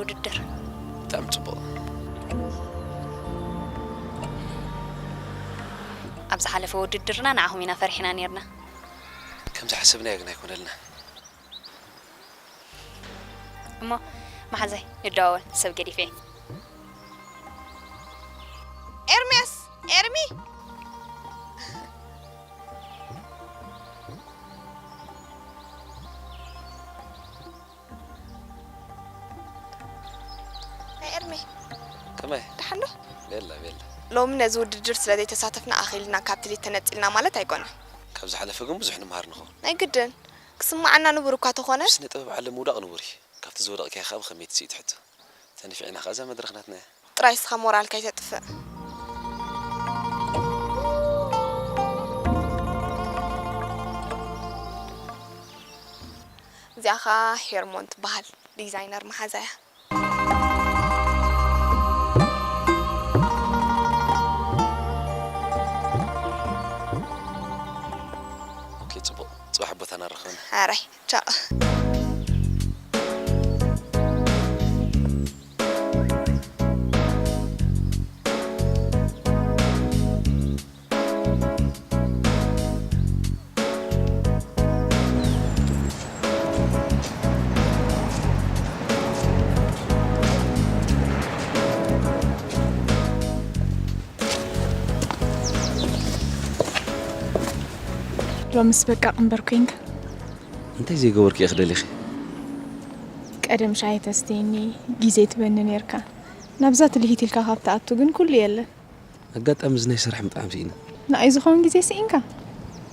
ውድድር። ብጣዕሚ ጽቡቕ። ኣብ ዝሓለፈ ውድድርና ንዓኹም ኢና ፈሪሕና ነይርና። ከም ዝሓሰብናዮ ግን ኣይኮነልናን። እሞ መሓዛይ ንደዋወል፣ ሰብ ገዲፈ። ኤርምያስ! ኤርሚ! ናይ ኤርሚ! ከመይ? ደሓን ዶ? ቤላ፣ ቤላ። ሎሚ ነዚ ውድድር ስለ ዘይተሳተፍና ኣኺልና ካብቲ ሊድ ተነጺልና ማለት ኣይኮነን። ካብ ዝሓለፈ ግን ብዙሕ ንምሃር ንኸውን። ናይ ግድን። ክስምዓና ንቡር እኳ ተኾነ። ብስነ ጥበብ ዓለም ምውዳቕ ንቡር እዩ። ካብቲ ዝወደቕካዮ ከኣ ብኸመይ ትስኢ ትሕቶ። ተንፊዕና ከኣ እዛ መድረኽ ናትና እያ። ጥራይ እስኻ ሞራልካ ኣይተጥፍእ። እዚኣ ኸኣ ሄርሞን ትበሃል ዲዛይነር መሓዛ እያ። ኦኬ፣ ጽቡቕ። ጽባሕ ቦታና ንራኸበና። ኣራይ፣ ቻው። ሎምስ በቃ ቅንበር ኮንካ። እንታይ ዘይገበርኩ ኢኺ ደሊኺ? ቀደም ሻሂ ተስትየኒ፣ ግዜ ትበኒ ነርካ። ናብዛ ትልሂት ኢልካ ካብ ትኣቱ ግን ኩሉ የለን። ኣጋጣሚ እዚ ናይ ስራሕ ምጥዓም ስኢነ። ንኣይ ዝኸውን ግዜ ስኢንካ?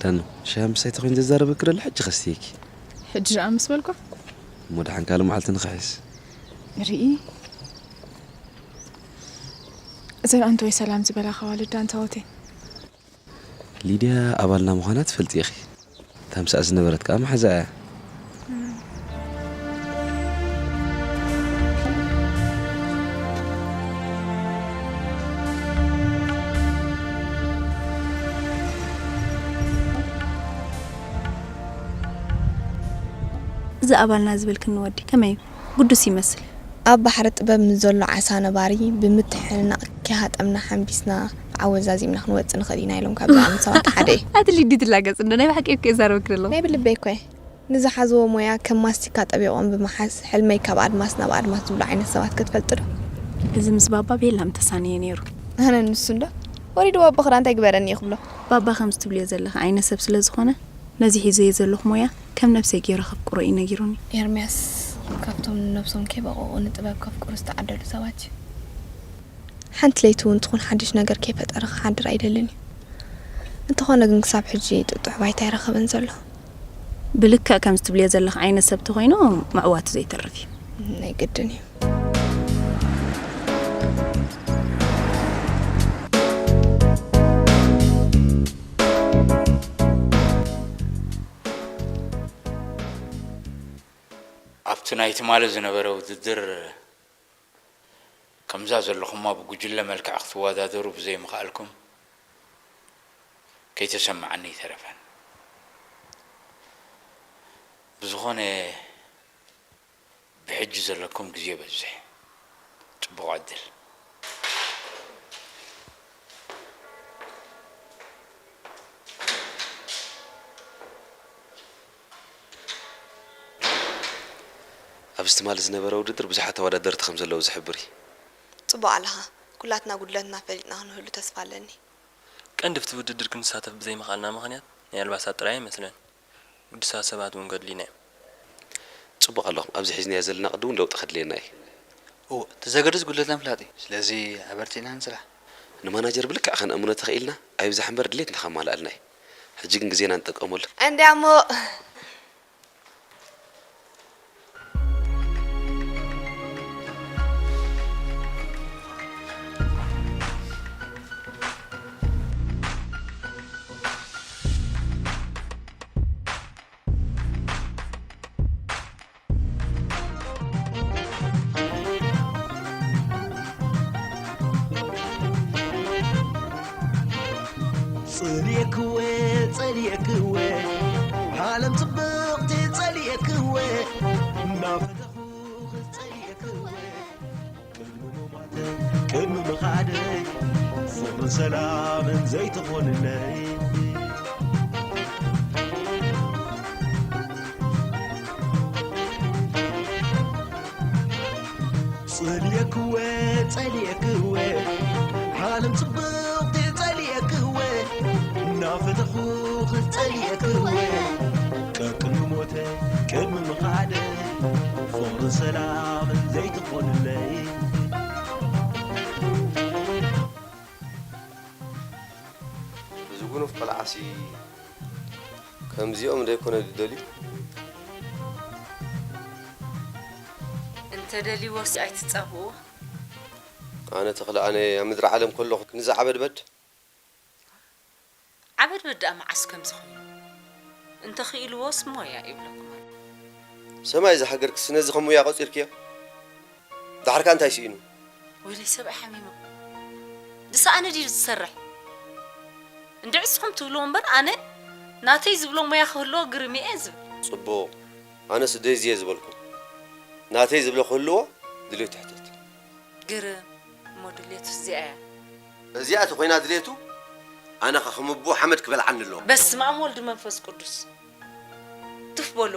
ዳኑ፣ ሻሂ ምሳይ ተኾይኑ ዘዛረበኪ ደሎ ሕጂ ከስትየኪ። ሕጂ ደኣ ምስ በልኳ? እሞ ደሓን ካልእ መዓልቲ ንኽሕስ። ርኢ። እዘን ኣንተ ወይ ሰላም ዝበላኻ ዋልዳ ኣንታ ሆቴል። ሊድያ ኣባልና ምዃና ትፈልጢ ኢኺ። እታ ምሳኣ ዝነበረት ከኣ መሓዛ እያ። እዚ ኣባልና ዝበልክኒ ወዲ ከመይ እዩ? ግዱስ ይመስል። ኣብ ባሕሪ ጥበብ ምስ ዘሎ ዓሳ ነባሪ ብምትሕንናቕ ከይሃጠምና ሓምቢስና ኣወዛዚምና ክንወጽእ ንኽእል ኢና ኢሎም ካብ ዝኣምኑ ሰባት ሓደ እዩ። ኣቲ ሊዲ ትላገጽ እንዶ ናይ ብሓቂ እኮ የዛረበኪ ዘለኹ። ናይ ብልበይ እኮ እየ። ንዝሓዝዎ ሞያ ከም ማስቲካ ጠቢቖም ብምሓዝ ሕልመይ ካብ ኣድማስ ናብ ኣድማስ ዝብሉ ዓይነት ሰባት ክትፈልጢ ዶ? እዚ ምስ ባባ ቤላ ምተሳነየ ነይሩ። ኣነ ንሱ እንዶ ወሪድዎ ኣቦ ክዳ እንታይ ግበረኒ እዩ ክብሎ። ባባ ከምዚ ትብልዮ ዘለኺ ዓይነት ሰብ ስለ ዝኾነ ነዚ ሒዘዮ ዘለኹ ሞያ ከም ነብሰይ ገይረ ከፍቅሮ እዩ ነጊሩኒ። ኤርምያስ ካብቶም ንነብሶም ከይበቐቑ ንጥበብ ከፍቅሩ ዝተዓደሉ ሰባት እዩ። ሓንቲ ለይቲ እውን ትኹን ሓድሽ ነገር ከይፈጠረ ክሓድር ኣይደልን እዩ። እንተኾነ ግን ክሳብ ሕጂ ጥጡሕ ባይታ ኣይረኸበን ዘሎ። ብልክዕ ከምዚ ትብልዮ ዘለኺ ዓይነት ሰብ ተኾይኑ ምዕዋቱ ዘይተርፍ እዩ። ናይ ግድን እዩ። ኣብቲ ናይ ትማሊ ዝነበረ ውድድር ከምዛ ዘለኹማ ብጉጅለ መልክዕ ክትወዳደሩ ብዘይምኽኣልኩም ከይተሰምዓኒ ኣይተረፈን። ብዝኾነ ብሕጂ ዘለኩም ግዜ በዝሕ። ጽቡቕ ዕድል። ኣብዚ ትማሊ ዝነበረ ውድድር ብዙሓት ተወዳደርቲ ከም ዘለዉ ዝሕብር እዩ። ጽቡቕ ኣለኻ። ኩላትና ጉድለትና ፈሊጥና ክንህሉ ተስፋ ኣለኒ። ቀንዲ ኣብቲ ውድድር ክንሳተፍ ብዘይምኽኣልና ምኽንያት ናይ ኣልባሳት ጥራይ ኣይመስለን። ግዱሳት ሰባት እውን ከድልዩና እዮም። ጽቡቕ ኣለኹም። ኣብዚ ሒዝናዮ ዘለና ቅዲ እውን ለውጢ ከድልየና እዩ። እወ፣ እቲ ዘገድስ ጉድለትና ምፍላጥ እዩ። ስለዚ ኣበርቲዕና ንስራሕ። ንማናጀር ብልክዕ ከነእምኖ ተኽኢልና ኣይብዛሕ እምበር ድሌትና ከማልኣልና እዩ። ሕጂ ግን ግዜና ንጥቀመሉ። እንድያ እሞ ጸሊኤክወ፣ ጸሊኤክወ፣ ዓለም ጽብቕቲ ጸሊኤክወ፣ እናፈተኹ ጸሊኤክወ። ሰላምን ዘይትኾንለይ። ጽልየክወ፣ ጸልየክወ፣ ዓለም ጽብቕቲ ጸልየክወ፣ እናፈተኹ ጸልየክወ፣ ቀቅን ሞተ ቅድሚ ምኻደ፣ ፍቕርን ሰላምን ዘይትኾንለይ። እዚ ጉኑፍ ቆልዓሲ ከምዚኦም ደይኮነ ዝደልዩ? እንተ ደልይዎሲ ኣይትጻብእዎ። ኣነ ተኽለ ኣነ ኣብ ምድሪ ዓለም ከለኹ ክንዚ ዓበድበድ? ዓበድበድ ደኣ መዓስ ከምዚ ኮይኑ? እንተ ኽኢልዎስ ሞያ ይብለኩም ኣሎ። ሰማይ ዝሃገርክስ ነዚ ከም ሞያ ቆጺርክዮ? ዳሕርካ እንታይ ስኢኑ? ወይለይ ሰብኣይ ሓሚሙ። ዝሰኣነ ድዩ ዝሰርሕ? እንድዒ እስኹም ትብልዎ እምበር ኣነ ናተይ ዝብሎ ሞያ ክህልዎ ግርም እየ ዝብል። ጽቡቕ። ኣነስ ደይ ዝየ ዝበልኩ። ናተይ ዝብሎ ክህልዎ ድልየቱ ሕተት። ግርም እሞ ድልየቱ እዚኣ እያ። እዚኣ ተኾይና ድልየቱ ኣነ ኸ ከም ኣቦ ሓመድ ክበልዓኒ ኣለዎ። በስመ ኣብ ወልድ መንፈስ ቅዱስ። ትፍ በሉ።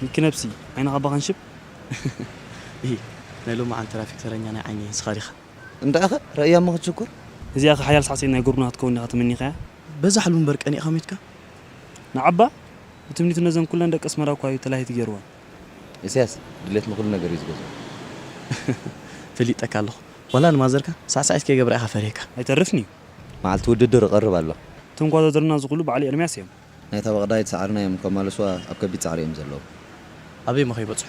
ሚኪ ነብሲ፣ ዓይንኻ ባኻን ሽብ። እሂ፣ ናይ ሎማዓንቲ ትራፊክ ተረኛ ናይ ዓይኒ ንስኻ ዲኻ? እንታይ ኢኸ ረእያ እሞ ክትሽኩር? እዚኣ ኸ ሓያል ሳዕስዒት ናይ ጎርና ክትከውን ዲኻ ተመኒኻያ? በዛ ሕልሚ እምበር ቀኒእኻ ሞይትካ? ንዓባ፣ ብትምኒቱ ነዘን ኩለን ደቂ ኣስመራ እኳ እዩ ተላሂቲ ገይርወን። ኢሳያስ፣ ድሌት ንኹሉ ነገር እዩ ዝገዝኦ። ፈሊጠካ ኣለኹ። ዋላ ንማዘርካ ሳዕሳዒት ከይገብራ ኢኻ ፈሪህካ። ኣይተርፍን እዩ። መዓልቲ ውድድር ይቐርብ ኣሎ። እቶም ኳታደርና ዝኹሉ በዓል ኤርምያስ እዮም። ናይታ በቕዳይት ሳዕርና እዮም ከማልስዋ ኣብ ከቢድ ጻዕሪ እዮም ዘለዉ። ኣበይ እሞ ከይበጽሑ?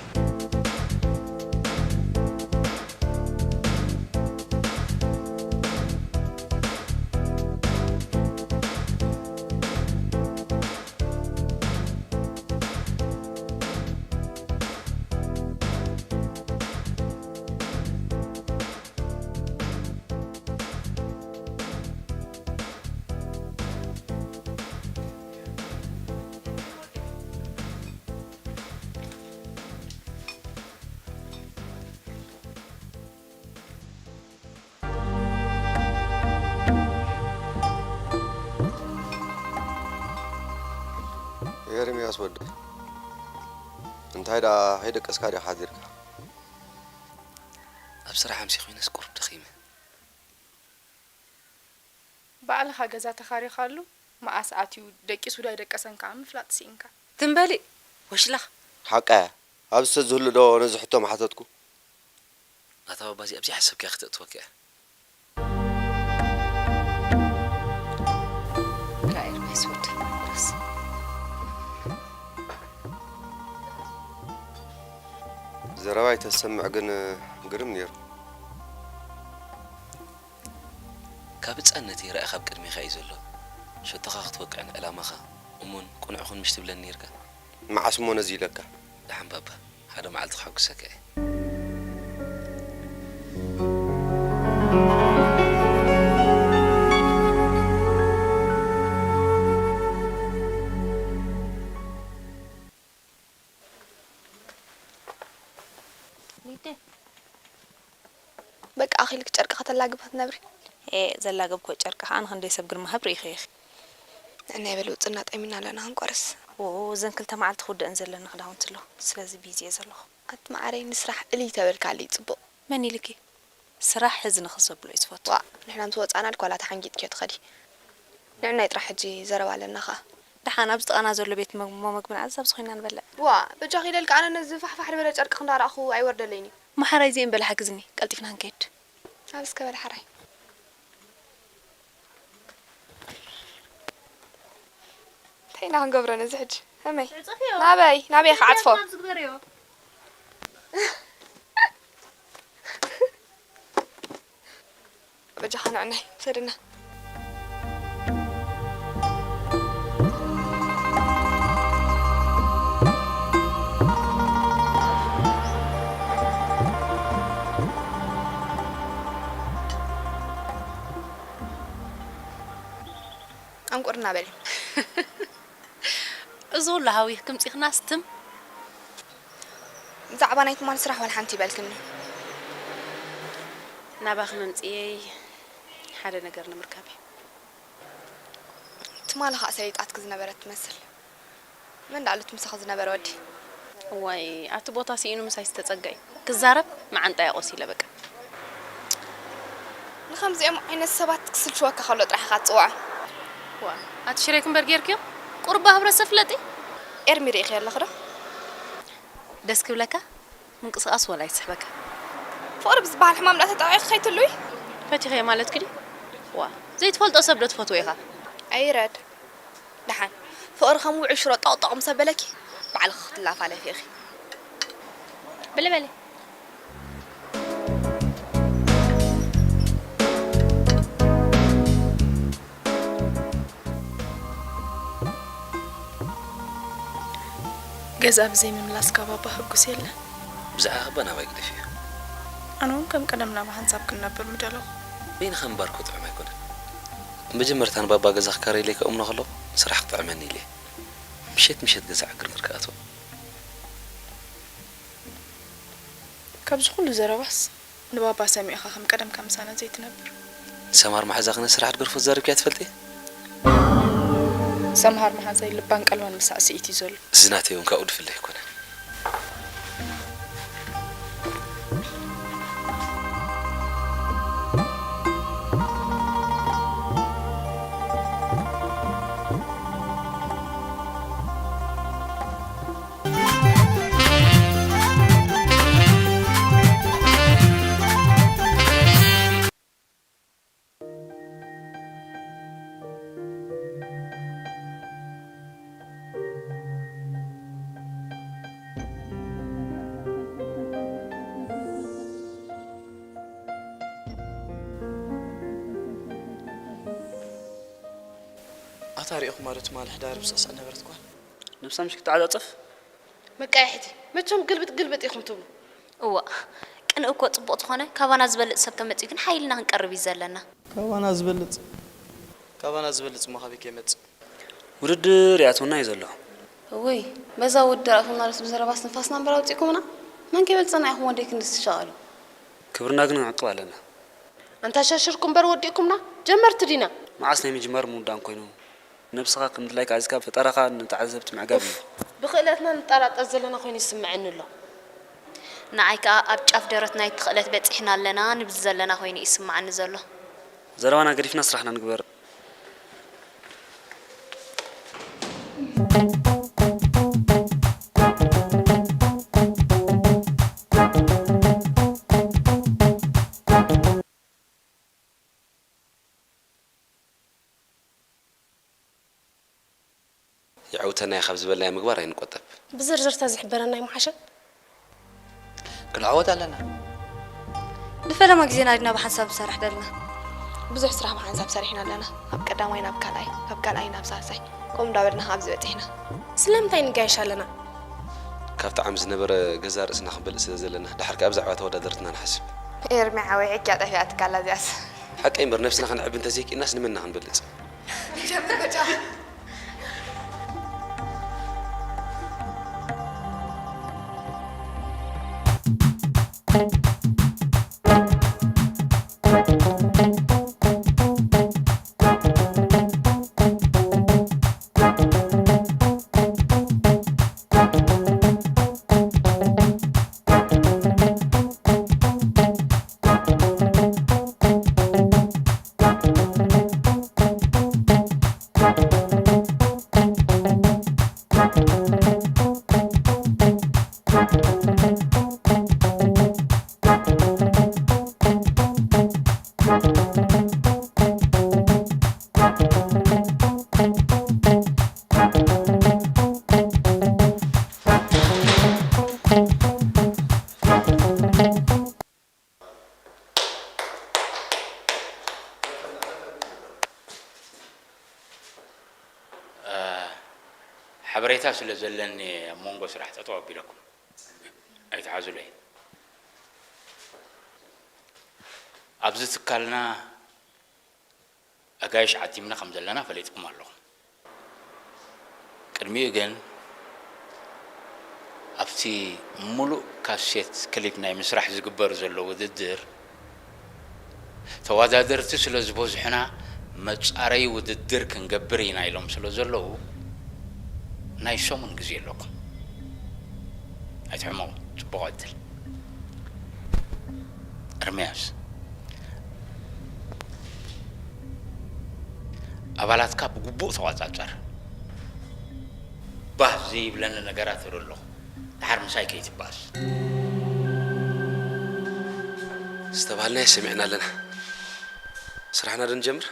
ኤርምያስ ወደይ፣ እንታይ ደኣ ከይደቀስካ ዲኻ ሓዲርካ? ኣብ ስራሕ ኣምሲ ኮይነስ ቁሩብ ደኺመ። ባዕልኻ ገዛ ተኻሪኻሉ መኣስ ኣትዩ ደቂሱ ዶ ኣይደቀሰን ከኣ ምፍላጥ ስኢንካ። ትም በሊ ወሽላኽ። ሓቃ እያ። ኣብዚ ሰብ ዝህሉ ዶ ነዚ ሕቶ ምሓተትኩ? ናታ ባባ እዚኣ ኣብዚኣ ሓሰብክያ ክተእትወካ እያ። ራኤል ማይስ ወዲ ቁረስ። ዘረባይ ተሰምዕ ግን ግርም ነይሩ። ካብ ህጻንነተይ ራእኻ ኣብ ቅድሜኻ እዩ ዘሎ። ሸቶኻ ክትወቅዕን ዕላማኻ እሙን ቅኑዕ ኩን ምሽ ትብለኒ ነይርካ። መዓስ እሞ ነዚ ኢለካ? ደሓን ባባ፣ ሓደ መዓልቲ ከሐጉሰካ እየ። ሊደ። በቃ ኣኺልኪ ጨርቂ ከተላግቢ ክትነብሪ። ኤ፣ ዘላገብክዎ ጨርቂ ከኣ ንኽንደይ ሰብ ግርማ ሃብ ርኢኺ ኢኺ። ንዕናይ በል ውጽና ጠሚና ኣለና ክንቆርስ። ዎ፣ እዘን ክልተ መዓልቲ ክውደአን ዘለኒ ክዳውንቲ ኣሎ። ስለዚ ቢዚ እየ ዘለኹ። ኣቲ መዓረይ ንስራሕ እልይ ተበልካለይ ጽቡቕ። መን ኢልኪ? ስራሕ ሕዚ ንኽስ ዘብሎ እዩ ዝፈቱ። ዋእ፣ ንሕና ምስ ወጻእና ድኳላ ተሓንጊጥክዮ ትኸዲ። ንዕናይ ጥራሕ ሕጂ ዘረባ ኣለና ኸኣ። ደሓን ኣብዚ ጥቓና ዘሎ ቤት መግቢ እሞ መግቢ ንኣዝዝ፣ ኣብዚ ኮይና ንበልዕ። ዋእ፣ በጃኺ ኢለልኪ ኣነ ነዚ ፋሕፋሕ ዝበለ ጨርቂ ክንዳረኣኹ ኣይወርደለይን እዩ። እሞ ሓራይ እዚኤን በላ ሓግዝኒ፣ ቀልጢፍና ክንከይድ። ኣብ እስከ በል ሓራይ። እንታይ ኢና ክንገብሮ ነዚ ሕጂ? ከመይ? ዕጸፍዮ። ናበይ? ናበይ ክዓጽፎ? ኣብዚ ግበርዮ። በጃኻ ንዕናይ፣ ውሰድና። ኣንቁርና በሊ። እዚ ኩሉ ሃዊኽኪ ምጺኽናስ ትም። ብዛዕባ ናይ ትማል ስራሕ ዋላ ሓንቲ ይበልክኒ። ናባኺ መምጽኤይ ሓደ ነገር ንምርካብ እዩ። ትማሊ ኸኣ ሰሊጣትኪ ዝነበረት ትመስል። መን ደኣ ኣሎ እቲ ምሳኺ ዝነበረ ወዲ? እዋይ፣ ኣብቲ ቦታ ስኢኑ ምሳይ ዝተጸግዐ እዩ። ክዛረብ መዓንጣይ ኣቖሲለ በቃ። ንኸምዚኦም ዓይነት ሰባት ክስልችወካ ከሎ ጥራሕ ኢኻ ትጽውዖም። ዋ፣ ኣቲ ሽረይክ እምበር ጌርክዮ? ቁሩብ ህብረተሰብ ፍለጢ። ኤርሚ ርኢኽዮ ኣለኺ ዶ? ደስ ክብለካ? ምንቅስቓስ ወላ ይስሕበካ። ፍቕሪ ብዝበሃል ሕማም ደኣ ተጠቒዕኪ ከይትልዊ? ፈቲኸዮ ማለትኪ ድዩ? ዋ፣ ዘይትፈልጦ ሰብ ዶ ትፈትዎ ኢኻ? ኣይረድ። ደሓን፣ ፍቕሪ ከም ውዑይ ሽሮ ጠቕጠቕ ምስ ኣበለኪ፣ ባዕልኺ ክትላፋለፊ ኢኺ። በሊ በሊ። ገዛ ብዘይ ምምላስካ ባባ ሕጉስ የለን። ብዛዕባ ባባ ናባይ ግደፍዮ። ኣነ እውን ከም ቀደም ናባ ሓንሳብ ክንነብር ምደለኹ። በይንኻ ምንባር እኮ ጥዑም ኣይኮነን። መጀመርታ ንባባ ገዛ ክካረየለይ ከእምኖ ከለኹ ስራሕ ክጥዕመኒ ኢለ እየ። ምሸት ምሸት ገዛ ዕግርግር ክኣትዎ። ካብዚ ኩሉ ዘረባስ ንባባ ሰሚዕኻ ከም ቀደምካ ምሳና ዘይትነብር። ሰምሃር መሓዛኺ ነቲ ስራሕ ትገርፎ ተዛሪብክያ ትፈልጢ? ሰምሃር መሓዛይ ልባን ቀልባን ምስ ሳዕስዒት እዩ ዘሎ። እዚ ናተይ እውን ካብኡ ድፍለ ኣይኮነን። ኣታ ሪኢኹማ ዶ ትማሊ ሕዳር ብስዕስዕ ነበረት ጓል? ነብሳ ምሽ ክትዓጻጸፍ? መቃይሕቲ፣ መቸም ግልብጥ ግልብጥ ኢኹም ትብሉ። እዋእ፣ ቅንኢ እኮ ጽቡቕ ተኾነ፣ ካባና ዝበልጽ ሰብ ተመጺኡ ግን ሓይልና ክንቀርብ እዩ ዘለና። ካባና ዝበልጽ? ካባና ዝበልጽ እሞ ካበይ ከይመጽእ? ውድድር ይኣትወና እዩ ዘሎ። እውይ፣ በዛ ውድድር ኣትወና ዶስ ብዘረባስ ንፋስና እምበር ኣውጺእኩምና? መን ከይበልጸና ኢኹም ወደይ ክንድዚ ትሻቐሉ? ክብርና ግን ክንዕቅብ ኣለና። ኣንታ ሸርሽርኩም እምበር ወዲእኩምና? ጀመርቲ ዲና? መዓስ ናይ ምጅማር ምውዳእን ኮይኑ? ነብስኻ ከም ድላይካ ኣዚዝካ ፈጠራኻ ንተዓዘብቲ ምዕጋብ እዩ። ኡፍ፣ ብኽእለትና ንጠራጠር ዘለና ኮይኑ ይስምዐኒ ኣሎ። ንዓይ ከኣ ኣብ ጫፍ ደረት ናይቲ ክእለት በጺሕና ኣለና ንብል ዘለና ኮይኑ እዩ ይስምዓኒ ዘሎ። ዘረባና ገዲፍና ስራሕና ንግበር። የዕውተናዮ ካብ ዝበልናዮ ምግባር ኣይንቆጠብ። ብዝርዝር ተዝሕበረና ኣይምሓሸን? ክንዕወት ኣለና። ንፈለማ ግዜና ዲና ብሓንሳብ ንሰርሕ ዘለና? ብዙሕ ስራሕ ብሓንሳብ ሰሪሕና ኣለና። ካብ ቀዳማይ ናብ ካልኣይ፣ ካብ ካልኣይ ናብ ሳልሳይ፣ ከምኡ እንዳበልና ኣብዚ በጺሕና። ስለምንታይ ንጋየሽ ኣለና? ካብ ጣዕሚ ዝነበረ ገዛ ርእስና ክንበልጽ ስለ ዘለና፣ ደሓር ከኣ ብዛዕባ ተወዳደርትና ንሓስብ። ኤርሚ ሓወይ፣ ዕኪያ ጠፊኣትካ ኣላ እዚኣስ። ሓቀይ እምበር፣ ነብስና ከነዕቢ እንተዘይክኢልናስ ንመን ኢና ክንበልጽ? እ፣ ሓበሬታ ስለ ዘለኒ ኣብ መንጎ ስራሕ ጠጠው ኣቢለኩም ኣይትሓዙለይ። ኣብዚ ትካልና ኣጋይሽ ዓዲምና ከም ዘለና ፈሊጥኩም ኣለኹም። ቅድሚኡ ግን ኣብቲ ምሉእ ካሴት ክሊፕ ናይ ምስራሕ ዝግበር ዘሎ ውድድር ተወዳደርቲ ስለ ዝበዝሑና መጻረዪ ውድድር ክንገብር ኢና ኢሎም ስለ ዘለዉ ናይ ሰሙን ግዜ ኣለኩም። ኣይትሕመቑ፣ ጽቡቕ ዕድል። ኤርምያስ፣ ኣባላትካ ብግቡእ ተቖጻጸር። ባህ ዘይብለኒ ነገራት እርኢ ኣለኹ። ድሓር ምሳይ ከይትባኣስ። ዝተባህልናዮ ሰሚዕና ኣለና። ስራሕና ዶ ንጀምር?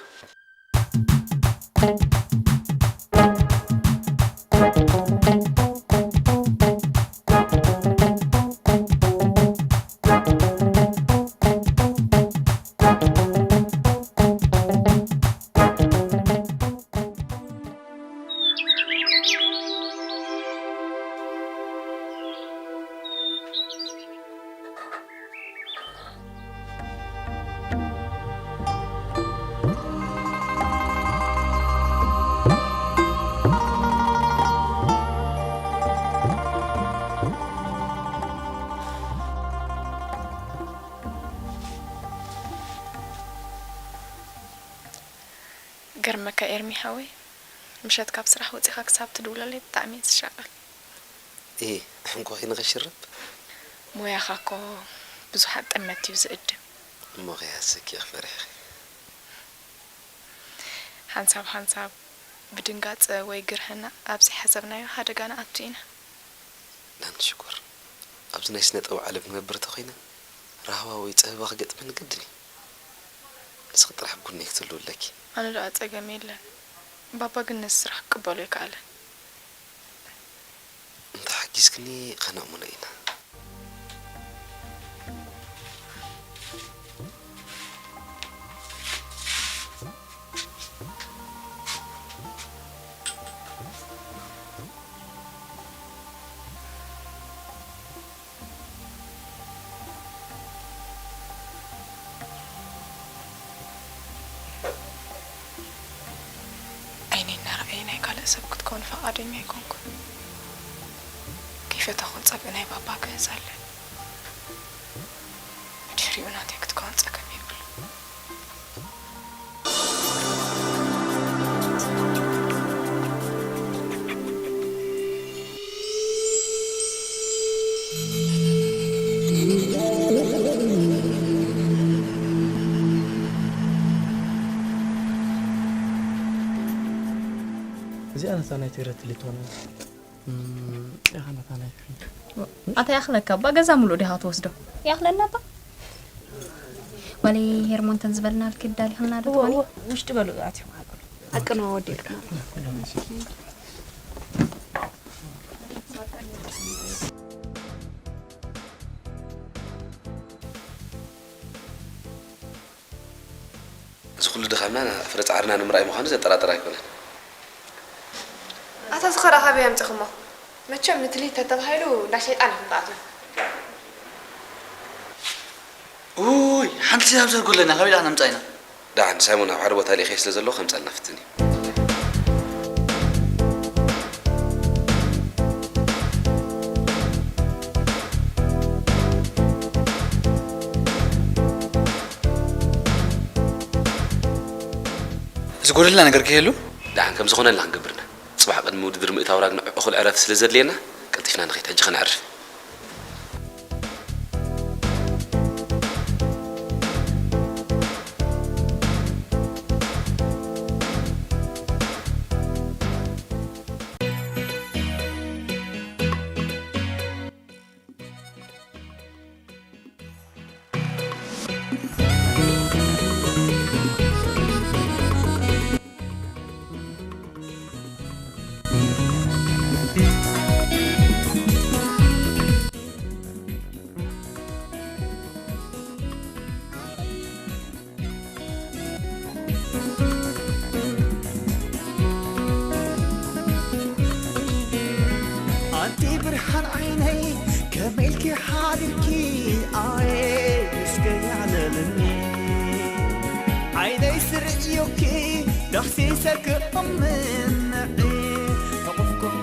ገርመካ ኤርሚ ሓወይ፣ ምሸት ካብ ስራሕ ወጺኻ ክሳብ ትድውለለይ ብጣዕሚ እየ ዝሻቐል። እሂ፣ እንኮኺ ንኸሽርብ? ሞያኻ እኮ ብዙሓት ጠመትቲ እዩ ዝእድም። እሞ ከይሃሰኪ ኢኺ ፈሪሕኺ። ሓንሳብ ሓንሳብ ብድንጋጸ ወይ ግርህና ኣብ ዘይሓሰብናዮ ሓደጋ ንኣቱ ኢና። ዳን ሽኮር፣ ኣብዚ ናይ ስነ ጥበብ ዓለም ክነብር እንተኾይነ፣ ራህዋ ወይ ጸበባ ክገጥመኒ ግድን እዩ። ንስኺ ጥራሕ ኣብ ጎነይ ክትህልዊ ኣለኪ። ኣነ ደኣ ጸገም የለን። ባባ ግን ነዚ ስራሕ ክቅበሎ ኣይከኣለን። እንተ ሓጊዝክኒ ኸነእምኖ ኢና። ዓይነይ እናረኣየ ናይ ካልእ ሰብ ክትከውን ፈቓደኛ ኣይኮንኩን። ከይፈተኹ ጸብእ ናይ ባባ ክህዝ ኣለኒ። ብድሕሪኡ ናተይ ክትከውን ጸገም የብሉን። እዚኣ ነታ ናይ ትግረ ትልእትዋና። እም፣ ያኻ ነታ ናይ ትግረ። ኣታ ያኽለካ፣ እባ ገዛ ሙሉእ ዲኻ ትወስዶ? ያኽለና እባ። ዋለይ ሄርሞን፣ ተን ዝበልናልኪ ዳሊኽና ዶ እወ፣ ትኾኒ? እወ፣ ውሽጢ በሉ ኣትዮም ሃገሩ። ኣቅንዋ ወዲድኩም። እዚ ኩሉ ድኻምና ፍረ ጻዕርና ንምርኣይ ምዃኑ ዘጠራጥር ኣይኮነን። ኣታ እዚ ኸ ደኣ ካበይ ኣምጺእኹሞ? መቸም ንትልሂት ተተባሂሉ እንዳ ሸይጣን ኢኹም ትኣትዉ። ኡይ፣ ሓንቲ ሲናብ ዘርጎለና ካበይ ደኣ ነምጻ ኢና? ደሓን ሳይሞን ኣብ ሓደ ቦታ ልኢኸዮ ስለ ዘለኹ ከምጸልና ፍትን እዩ። ዝጎደልና ነገር ከይህሉ? ደሓን ከም ዝኾነልና ክንገብር ኢና። ጽባሕ ቅድሚ ውድድር ምእታውና ግን እኹል ዕረፍቲ ስለ ዘድልየና ቀልጢፍና ንኸይድ። ሕጂ ከነዕርፍ። ኣንቲ ብርሃን ዓይነይ ከመይ ኢልኪ ሓዲርኪ ኣየ እስከ ያዕለልኒ ዓይነይ ስርዕዮኪ ዳህሲሰ ክእምንዒ ሕቑፍኩም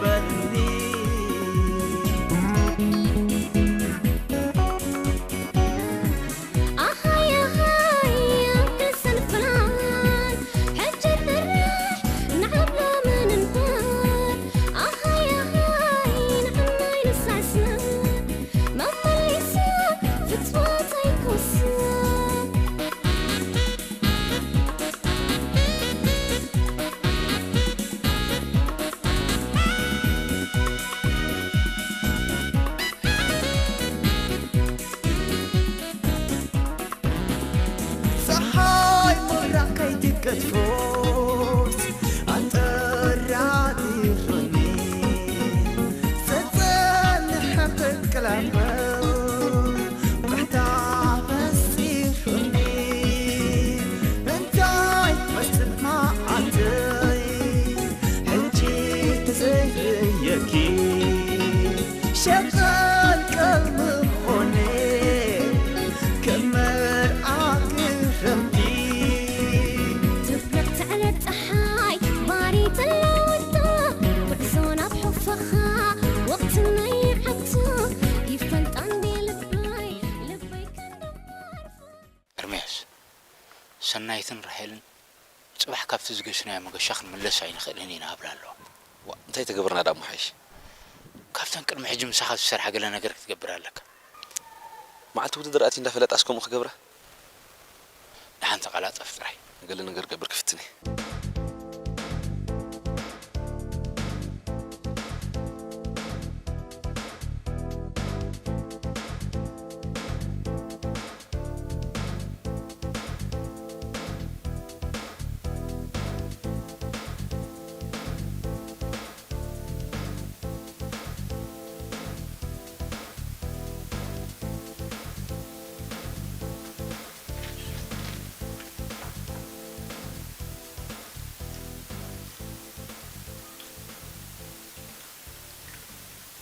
ጀባል ቀልቢ ኾነ ከም መርዓ ክረምቲ። ትብርቕ ትዕለብ ጸሓይ ባሪ ተለወጣ፣ ጉዕዞ ናብ ሕፈኻ ወቕቲ ናይ ዓቱ ይፈልጣ እንዴ ልበይ፣ ልበይ ክንደማርፎ። ኤርምያስ፣ ሰናይትን ራሄልን ጽባሕ ካብቲ ዝገሽናዮ መገሻ ክንምለስ ኣይንኽእልን ኢና ኣብላ ኣለዋ። ዋ፣ እንታይ ተገብርና ደኣ እሞ ሓይሽ? ካብተን ቅድሚ ሕጂ ምሳኻ ዝሰርሓ ገለ ነገር ክትገብር ኣለካ። መዓልቲ ውድድር ኣትዩ እንዳፈለጣስ ከምኡ ክገብራ? ደሓን ተቐላጠፍ ጥራይ። ገለ ነገር ክገብር ክፍትን እየ።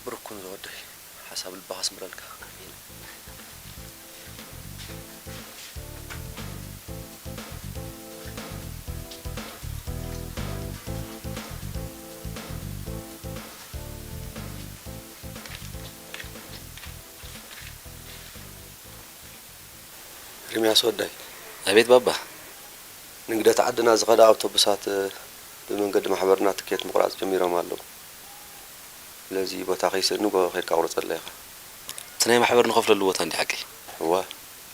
ብሩክ ኩን ዝወደይ፣ ሓሳብ ልብኻ ኣስምረልካ። ኣሜን። ኤርምያስ ወደይ። ኣቤት ባባ። ንግደት ዓድና ዝኸዳ ኣውቶቡሳት ብመንገዲ ማሕበርና ትኬት ምቑራጽ ጀሚሮም ኣለዉ። ስለዚ ቦታ ከይስእኑ ጎ-፣ ከይድካ ቁረጸላ ኢኻ። እቲ ናይ ማሕበር ንኸፍለሉ ቦታ እንዲ ሓቀይ? እወ፣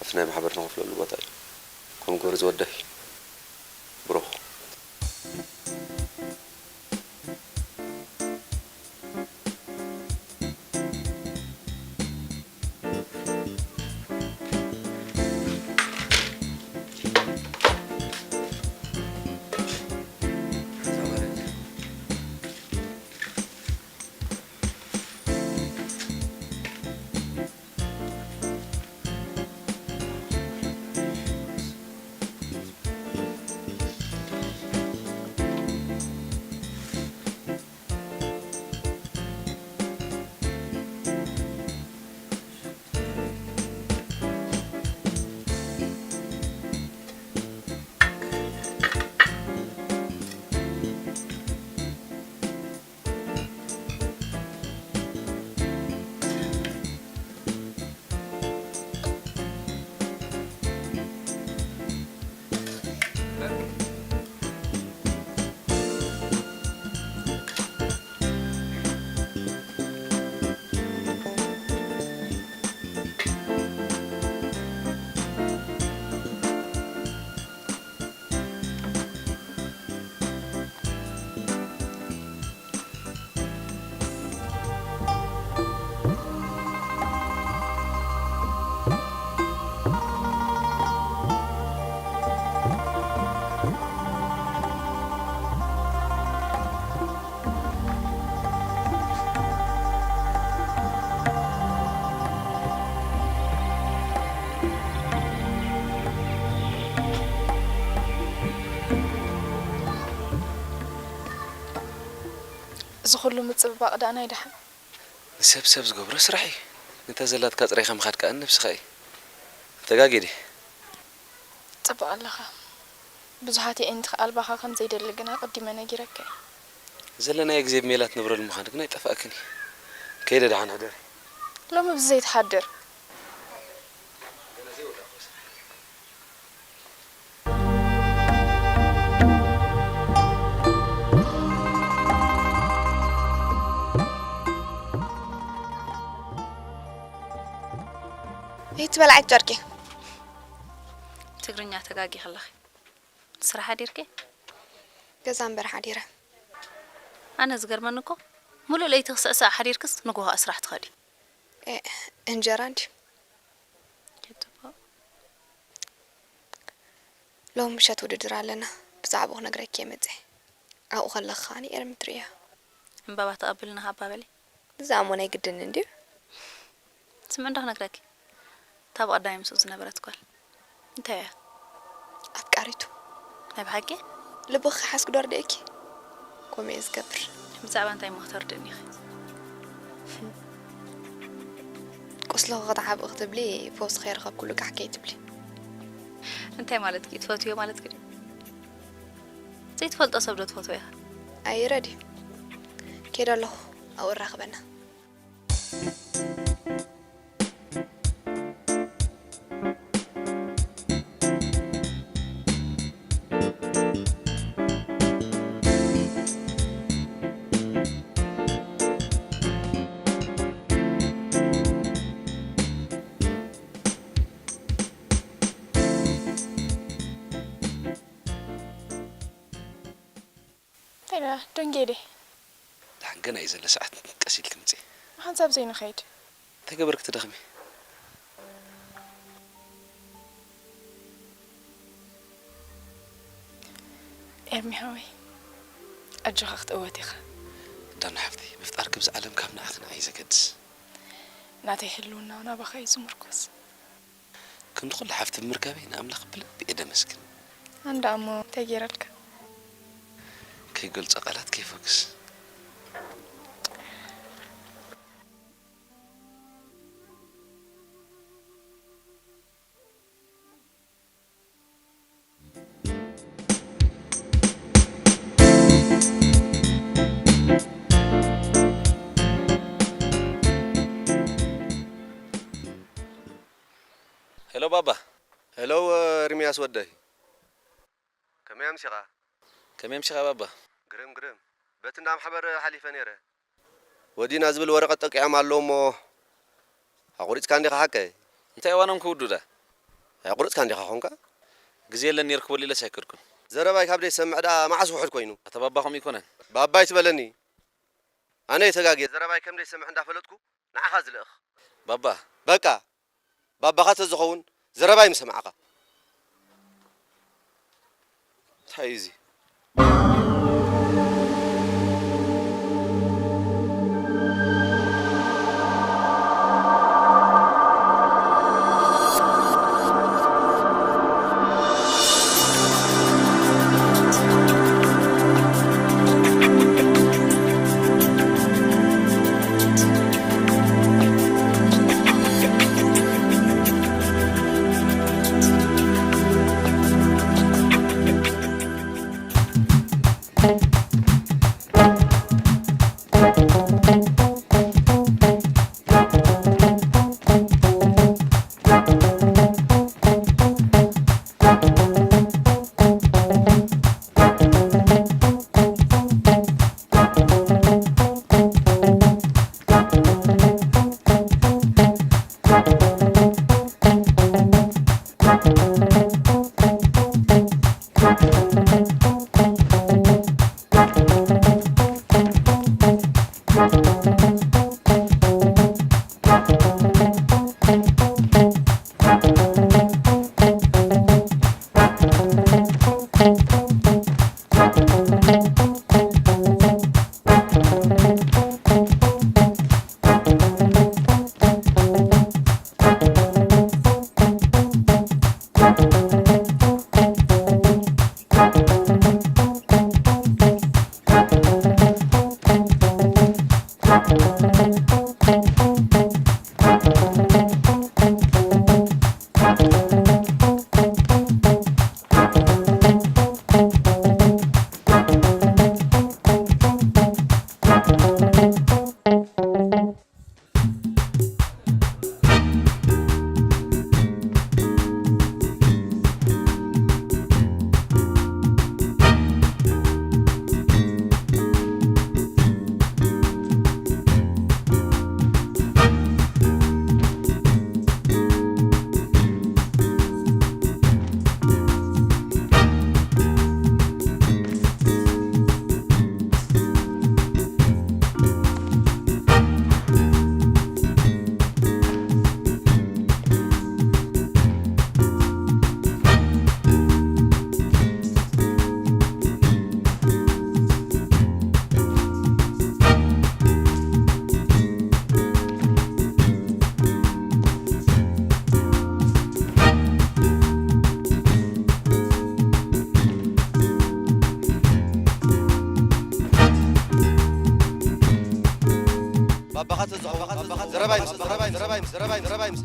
ኣብቲ ናይ ማሕበር ንኸፍለሉ ቦታ እዩ። ከም ግብሪ ዝወደይ። ብሩኽ። እዚ ኩሉ ምጽብባቕ ደኣ ናይ ደሓን? ንሰብ ሰብ ዝገብሮ ስራሕ እዩ። ነታ ዘላትካ ጽሬኻ ምኻድ ከኣ ንነብስኻ እዩ። ተጋግየ ድየ? ጽቡቕ ኣለኻ። ብዙሓት የዒንቲ ክኣልባኻ ከም ዘይደሊ ግን ኣቐዲመ ነጊረካ እየ። ዘለናዮ ግዜ ብሜላ ትነብረሉ ምዃኑ ግን ኣይጠፍኣክን እዩ። ከይደ ደሓን ሕደሪ። ሎሚ ብዘይ ትሓድር። ይትበልዓት ጨርቂ። ትግርኛ ተጋጊኺ ኣለኺ። ስራሕ ሓዲርኪ? ገዛ እምበር ሓዲረ። ኣነ ዝገርመኒ እኮ፣ ሙሉእ ለይቲ ክስዕስዕ ሓዲርክስ ንጎሆ ስራሕ ትኸዲ። ኤ፣ እንጀራ እንድዩ። ጽቡቕ። ሎሚ ምሸት ውድድር ኣለና። ብዛዕባኡ ክነግረኪ እየ መጺኤ። ኣብኡ ከለኺ ከኣ ንኤርሚ ትርእያ። ዕምባባ ተቐብልና ሃባ በሊ። እዛ እሞ ናይ ግድን እንድዩ። ስምዒ እንዶ ክነግረኪ። እታ ብቐዳማይ ምስኡ ዝነበረት ጓል። እንታይ እያ? ኣፍቃሪቱ። ናይ ብሓቂ? ልብኺ ሓስክ ዶ ኣርዲእኪ? ከምኡ እየ ዝገብር። ብዛዕባ እንታይ እሞ ክተርድእኒ ኢኺ? ምስለኹ ክትዓብኢ ክትብሊ ፈውሲ ከይረኸብኩሉ ጋሕ ከይትብሊ። እንታይ ማለትኪ እዩ? ትፈትውዮ ማለትኪ ድዩ? ዘይትፈልጦ ሰብ ዶ ትፈትዎ ኢኻ? ኣይረድ እዩ። ከይደ ኣለኹ፣ ኣብኡ ራኽበና። እንታይ ደኣ ደንጌ ድየ? ደሓን ገና እዩ ዘሎ ሰዓት፣ ቀስ ኢልኪ ምጺ። ብሓንሳብ ዘይንኸይድ። እንታይ ገበርኪ ትደኽሚ? ኤርሚ ሓወይ፣ ኣጆኻ ክትእወት ኢኻ። ዳና ሓፍተይ፣ ምፍጣርኪ ብዛ ዓለም ካብ ንዓኺ ንዓይ ዘገድስ። ናተይ ህልውና እውን ኣባኻ እዩ ዝምርኮስ። ከምዚ ኩሉ ሓፍቲ ብምርካበይ ንኣምላኽ ብልቢ እየ ደመስግን። ኣንዳ እሞ እንታይ ገይረልካ? ከይገልጾ ቃላት ከይፈኩስ። ሄሎ ባባ። ሄሎ፣ ኤርምያስ ወደይ። ከመይ ኣምሲኻ? ከመይ ኣምሲኻ ባባ? ግርም፣ ግርም። በቲ እንዳ ማሕበር ሓሊፈ ነይረ። ወዲና ዝብል ወረቐት ጠቂዖም ኣለዉ እሞ፣ ኣቑሪጽካ እንዲኻ ሓቀይ? እንታይ እዋኖም ክውዱዳ? ኣቑሪጽካ እንዲኻ ኾንካ? ግዜ የለን ነይርኩ በሉ ኢለስ ኣይከድኩን። ዘረባይ ካብ ደይሰምዕ ደኣ መዓስ ውሑድ ኮይኑ? ኣታ ባባ ከምኡ ኣይኮነን። ባባ ኣይትበለኒ። ኣነ እየ ተጋግየ። ዘረባይ ከም ደይሰምዕ እንዳፈለጥኩ ንዓኻ ዝልእኽ። ባባ። በቃ። ባባኻ ተዝኸውን ዘረባይ ምሰማዕኻ። እንታይ እዩ እዚ? ኣባኻ ተዝኸውን፣ ኣባኻ ተዝኸውን፣ ዘረባይ ምስ፣ ዘረባይ፣ ዘረባይ ምስ፣ ዘረባይ፣ ዘረባይ ምስ።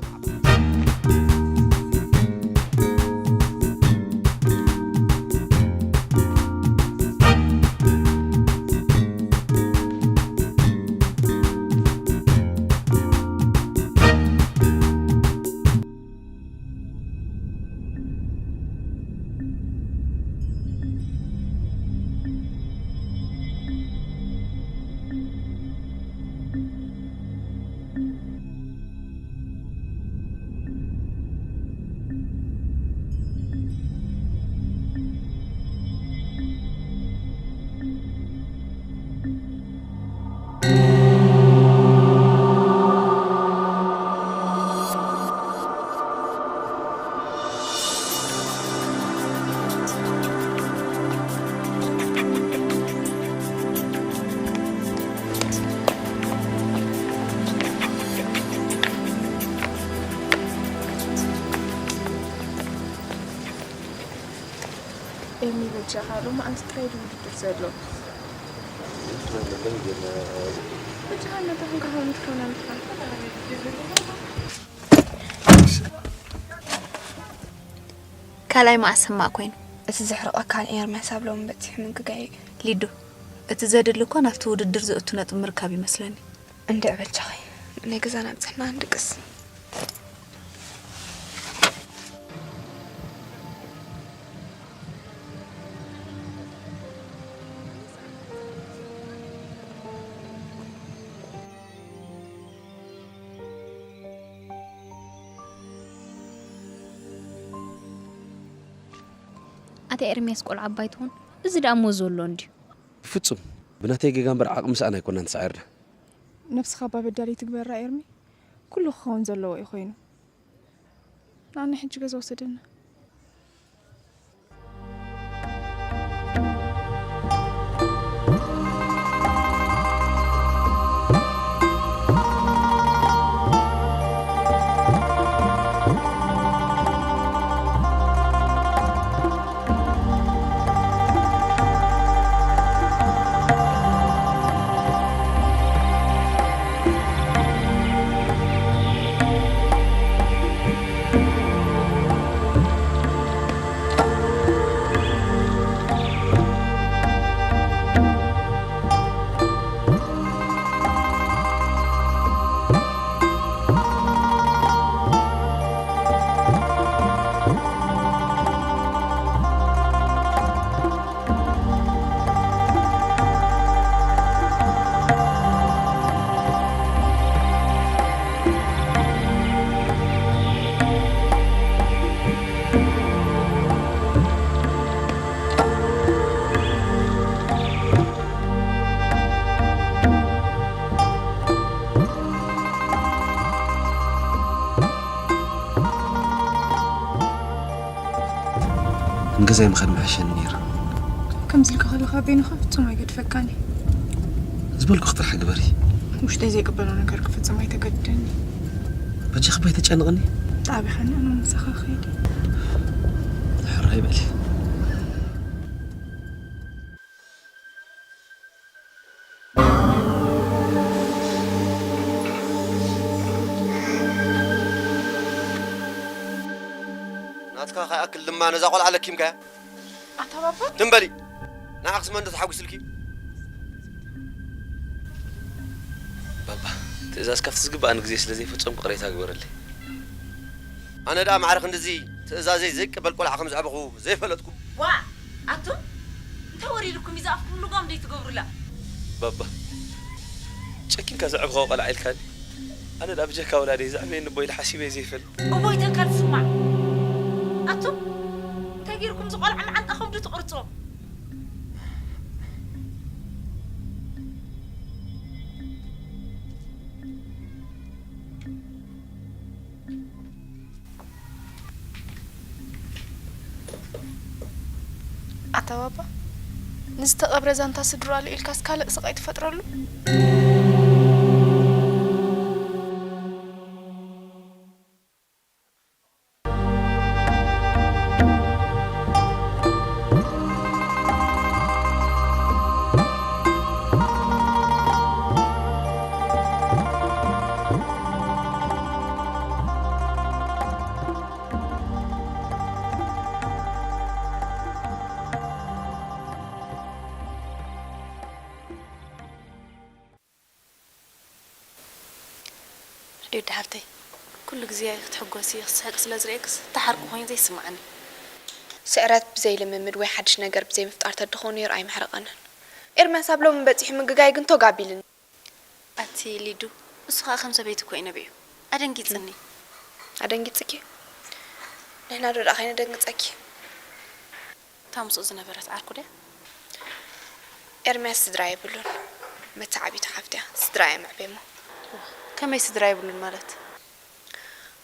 ኤሚ በጃኻ ሎማዓንቲ ጥራይ ድዩ ውድድር ዘሎ? በጃኻ እናጠፈንካ ከምኡ ትኸውን ኣለኻ። ካልኣይ መዓስ ሕማቕ ኮይኑ? እቲ ዘሕርቐካ ንኤርምያስ ኣብ ሎሚ በጺሑ ምግጋይ እዩ። ሊዱ፣ እቲ ዘድሊ እኮ ናብቲ ውድድር ዘእቱ ነጥቢ ምርካብ ይመስለኒ። እንድዒ በጃኺ፣ ናይ ገዛና ብጽሕና ንድቅስ። ኣታ ኤርምያስ ቆልዓ ኣባይ ትኹን፣ እዚ ደኣ እሞ ዘሎ እንድዩ። ብፍጹም፣ ብናተይ ጌጋ እምበር ዓቕሚ ሰኣን ኣይኮናን ተሳዒርና። ነብስኻ እባ በዳሊ ትግበራ ኤርሚ፣ ኩሉ ክኸውን ዘለዎ እዩ ኮይኑ። ንኣና ሕጂ ገዛ ውሰደና። ንገዛይ ምኻድ ምሓሸኒ ነይሩ። ከምዚ ኢልካ ከለኻ በይንኻ ፍጹም ኣይገድፈካን እዩ። ዝበልኩኺ ጥራሕ ግበሪ። ውሽጠይ ዘይቅበሎ ነገር ክፍጽም ኣይተገድደኒ። በጃኺ እባ ኣይተጨንቕኒ። ጣቢኻኒ፣ ኣነ ምሳኻ ክኸይድ እየ። ሕራይ በሊ። ናትካ ከይኣክል ድማ ነዛ ቆልዓ ለኪምካያ። ኣታ ባባ? ትም በሊ። ንዓኽስ መን ዶ ተሓጒስልኪ? ባባ፣ ትእዛዝ ካብቲ ዝግባኣኒ ግዜ ስለ ዘይፈጸምኩ ቅሬታ ግበረለይ። ኣነ ደኣ ማዕረ ክንድዚ ትእዛዘይ ዘይቅበል ቆልዓ ከም ዘዕበኹ ዘይፈለጥኩ። ዋእ! ኣቱም እንታይ ወሪድኩም እዩ ዝኣፍኩም ልጓም ደይትገብሩላ? ባባ፣ ጨኪንካ ዘዕብኻዮ ቆልዓ ኢልካኒ። ኣነ ደኣ ብጀካ ወላደይ ዘዕበየኒ እቦ ኢለ ሓሲበ ዘይፈልጥ። እቦይ ተንካል ስማዕ። ኣቱም እንታይ ገይርኩም እዚ ቆልዓ መዓንጣኹም ዶ ትቕርጾ? ኣታ ባባ፣ ንዝተቐብረ ዛንታ ስድሩ ኣልዒልካስ ካልእ ስቓይ ትፈጥረሉ? ዮዲ ሓፍተይ፣ ኩሉ ግዜ ክትሕጎሲ ክትስሕቂ ስለ ዝርእየክስ ተሓርቁ ኮይኑ ዘይስምዓኒ። ስዕረት ብዘይ ልምምድ ወይ ሓድሽ ነገር ብዘይ ምፍጣር ተድኾኑ ነይሩ ኣይምሕረቐንን። ኤርምያስ ኣብ ሎሚ በጺሑ ምግጋይ ግን ቶግ ኣቢልኒ። ኣቲ ሊዱ፣ እሱ ኸኣ ከም ሰበይቲ እኮ እዩ ነቢዑ። ኣደንጊጽኒ። ኣደንጊጽኪ? ንሕና ዶ ደኣ ከይነደንግጸኪ? እታ ምስኡ ዝነበረት ዓርኩ ድያ? ኤርምያስ ስድራ የብሉን። መተዓቢቱ ሓፍትያ ስድራ እያ መዕበሞ። ከመይ ስድራ የብሉን ማለት?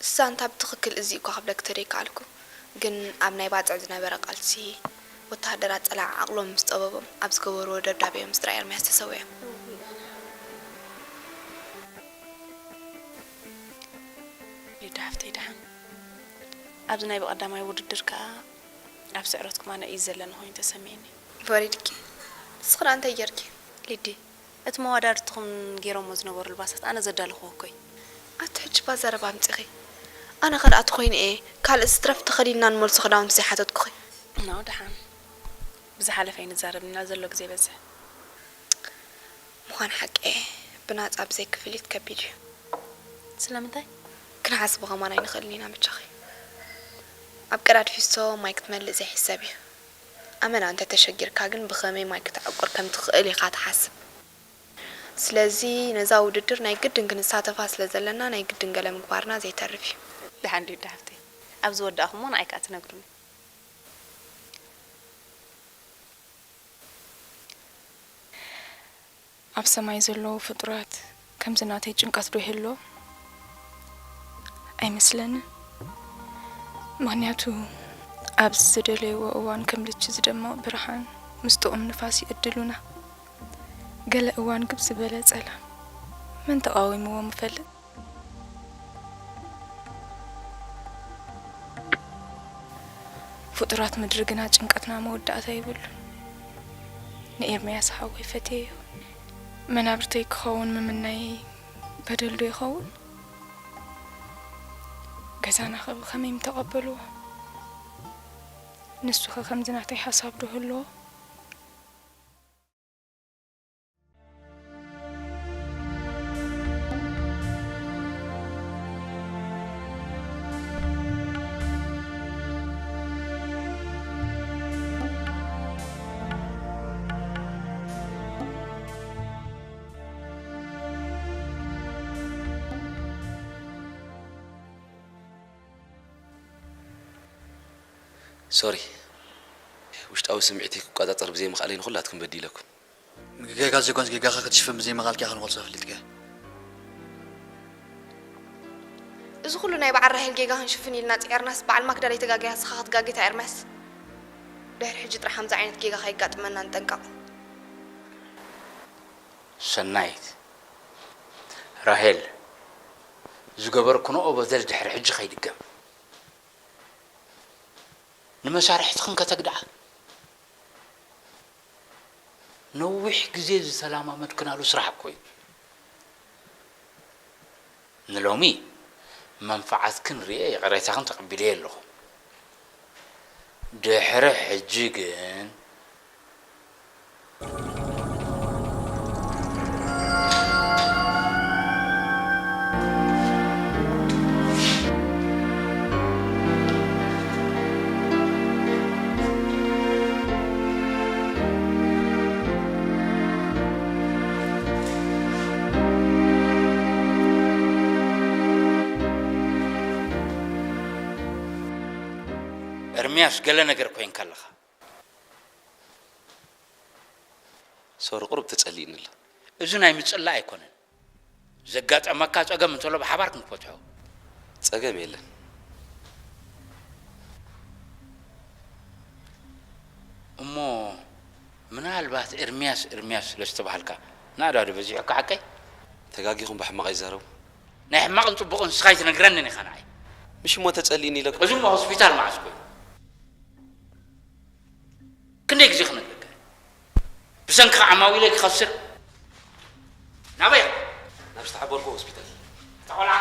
እሳ እንታ ብትኽክል እዚ እኳ ክብለኪ ተደይከኣልኩ፣ ግን ኣብ ናይ ባጽዕ ዝነበረ ቃልሲ፣ ወተሃደራት ጸላኢ ዓቕሎም ምስ ጸበቦም ኣብ ዝገበርዎ ደብዳቤ እዮም ስድራ ኤርምያስ ተሰዊኦም። ሊዱ ሓፍተይ ደሓን። ኣብዚ ናይ ብቐዳማይ ውድድር ከኣ ኣብ ስዕረትኩም ኣነ እዩ ዘለኒ ኮይኑ ተሰሚዕኒ። ወሪድኪ? ንስኺ ደኣ እንታይ ጌርኪ? ሊዲ፣ እቲ መዋዳድርትኹም ገይሮሞ ዝነበሩ ልባሳት ኣነ ዘዳለኽዎ እኮ እዩ። ኣቲ ሕጂ እባ ዘረባ ኣምጺኺ። ኣነ ከ ደኣ ተኾይነ እየ ካልእ ዝትረፍ ተኸዲንና ንመልሶ ክዳውንቲ ዘይሓተትኩኺ። ናው ደሓን። ብዝሓለፈ ኣይንዛረብ ኢና፣ ዘሎ ግዜ ይበዝሕ። ምዃን ሓቂ እየ፣ ብናጻ ብዘይ ክፍሊት ከቢድ እዩ። ስለምንታይ? ክንሓስቦ ከማን ኣይንኽእልን ኢና በጃኺ። ኣብ ቀዳድ ፊስቶ ማይ ክትመልእ ዘይሕሰብ እዩ። ኣመና እንተ ተሸጊርካ ግን ብኸመይ ማይ ክተዕቁር ከም ትኽእል ኢኻ ትሓስብ። ስለዚ ነዛ ውድድር ናይ ግድን ክንሳተፋ ስለ ዘለና ናይ ግድን ገለ ምግባርና ዘይተርፍ እዩ። ደሓን ድዩ ዳ ሓፍተይ? ኣብ ዝወዳእኹሞ ንዓይ ከኣ ትነግሩኒ። ኣብ ሰማይ ዘለዉ ፍጡራት ከምዚ ናተይ ጭንቀት ዶ ይህልዎም? ኣይመስለንን። ምኽንያቱ ኣብዚ ዝደለይዎ እዋን ከም ልቺ ዝደምቕ ብርሃን ምስ ጥዑም ንፋስ ይዕድሉና። ገለ እዋን ግብ ዝበለ ጸላም መን ተቓዊምዎም ይፈልጥ? ፍጡራት ምድሪ ግና ጭንቀትና መወዳእታ የብሉን። ንኤርምያስ ሓወይ ፈትየዮ። መናብርተይ ክኸውን ምምናየይ በደል ዶ ይኸውን? ገዛና ኸ ብኸመይ ምተቐበልዎ? ንሱ ኸ ከምዚ ናተይ ሓሳብ ዶ ህልዎ? ሶሪ፣ ውሽጣዊ ስምዒተይ ክቆጻጸር ብዘይምኽኣለይ ንኹላትኩም በዲለኩም። ጌጋ ዘይኮነስ ጌጋኻ ክትሽፍን ብዘይምኽኣልካ ኢኻ ንኹሉ ሰብ ኣፍሊጥካ። እዚ ኩሉ ናይ በዓል ራሄል ጌጋ ክንሽፍን ኢልና ጽዒርናስ በዓል ማክዳ ደይተጋገያ ንስኻ ክትጋገ ኢኻ ኤርምያስ። ድሕሪ ሕጂ ጥራሕ ከምዚ ዓይነት ጌጋ ከየጋጥመና ንጠንቀቕ። ሰናይት፣ ራሄል፣ ዝገበርክንኦ በደል ድሕሪ ሕጂ ከይድገም። ንመሳርሕትኽን ከተግድዓ ነዊሕ ግዜ ዝተላማመድክናሉ ስራሕ እኮ እዩ። ንሎሚ መንፍዓትክን ርእየ ይቕሬታኽን ተቐቢለየ ኣለኹ። ድሕሪ ሕጂ ግን ኤርምያስ፣ ገለ ነገር ኮይንካ ኣለኻ። ሶሪ፣ ቁሩብ ተጸሊእኒ ኣሎ። እዚ ናይ ምጽላእ ኣይኮነን። ዘጋጠመካ ጸገም እንተሎ ብሓባር ክንፈትሖ። ጸገም የለን። እሞ ምናልባት ኤርምያስ፣ ኤርምያስ ስለ ዝተባሃልካ ናእዳ ዶ በዚሑካ ሓቀይ? ተጋጊኹም ብሕማቕ ኣይዛረቡ። ናይ ሕማቕን ጽቡቕን ንስኻ ኣይትነግረንን ኢኻ ንዓይ። ምሽ እሞ ተጸሊእኒ ኢለኩም። እዚ እሞ ሆስፒታል መዓስ ኮይኑ? ክንደይ ግዜ ክነግረካ? ብሰንክኻ ዓማዊለይ ክኸስር? ናበይ ኢኻ? ናብ ዝተሓበርኩ ሆስፒታል። እታ ቆልዓ፣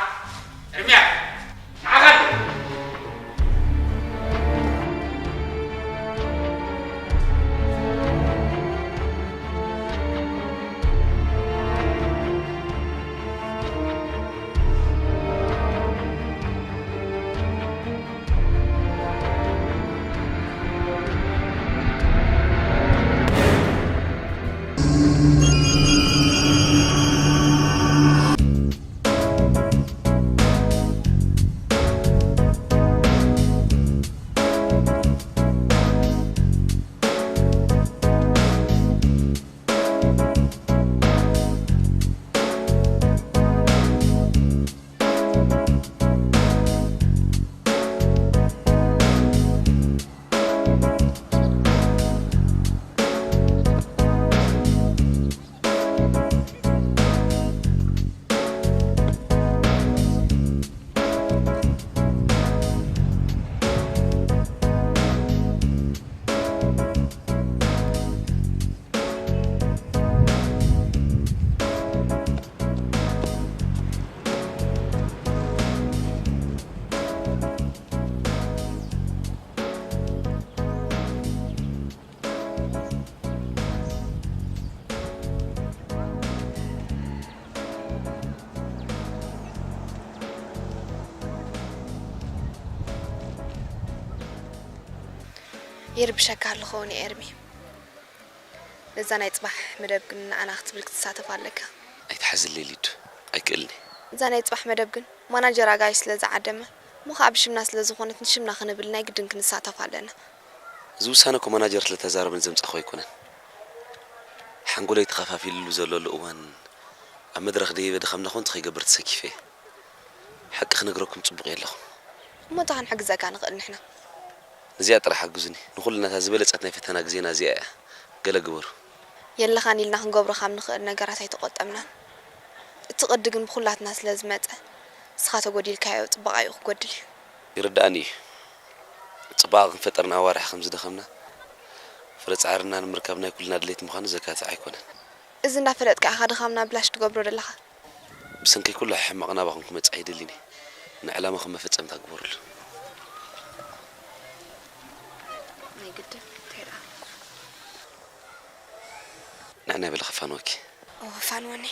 ኤርምያስ፣ ንዓኻ ድዩ? ይርብሸካ ኣሎ ኸውን ኤርሚ። ነዛ ናይ ጽባሕ መደብ ግን ንዓና ክትብል ክትሳተፍ ኣለካ። ኣይትሓዝለይ ሊዱ፣ ኣይክእልን እየ። እዛ ናይ ጽባሕ መደብ ግን ማናጀር ኣጋይሽ ስለ ዝዓደመ፣ እሞ ኸኣ ብሽምና ስለ ዝኾነት ንሽምና ክንብል ናይ ግድን ክንሳተፍ ኣለና። እዚ ውሳነ እኮ ማናጀር ስለ ተዛረበን ዘምጻእኹ ኣይኮነን። ሓንጎለይ ተኸፋፊልሉ ዘለሉ እዋን ኣብ መድረኽ ደይበ ድኻምና ኮንቱ ከይገብር ተሰኪፈ እየ። ሓቂ ክነግረኩም ጽቡቕ እየ ኣለኹ። እሞ እንታይ ክንሕግዘካ ንኽእል ንሕና? ነዚኣ ጥራሕ ሓግዙኒ። ንኹልና እታ ዝበለጸት ናይ ፈተና ግዜና እዚኣ እያ። ገለ ግበሩ። የለኻን ኢልና ክንገብሮ ካብ ንኽእል ነገራት ኣይተቖጠብናን። እቲ ቅዲ ግን ብኹላትና ስለ ዝመጸ፣ ንስኻ ተጎዲልካዮ ጽባቐኡ ክጎድል እዩ። ይርድኣኒ እዩ። ጽባቐ ክንፈጥር ንኣዋርሕ ከም ዝደኸምና፣ ፍረ ጻዕርና ንምርካብ ናይ ኩልና ድሌት ምዃኑ ዘካትዕ ኣይኮነን። እዚ እንዳፈለጥካ ኢኻ ድኻምና ብላሽ ትገብሮ ዘለኻ። ብሰንከይ ኩሉ ሕማቕ ናባኹም ክመጽእ ኣይደልን እየ። ንዕላማኹም መፈጸምታ ግበሩሉ። ናይ ግድን እንታይ ደኣ? ንዕናይ በለ ክፋንወኪ። ኦ፣ ፋንወኒ።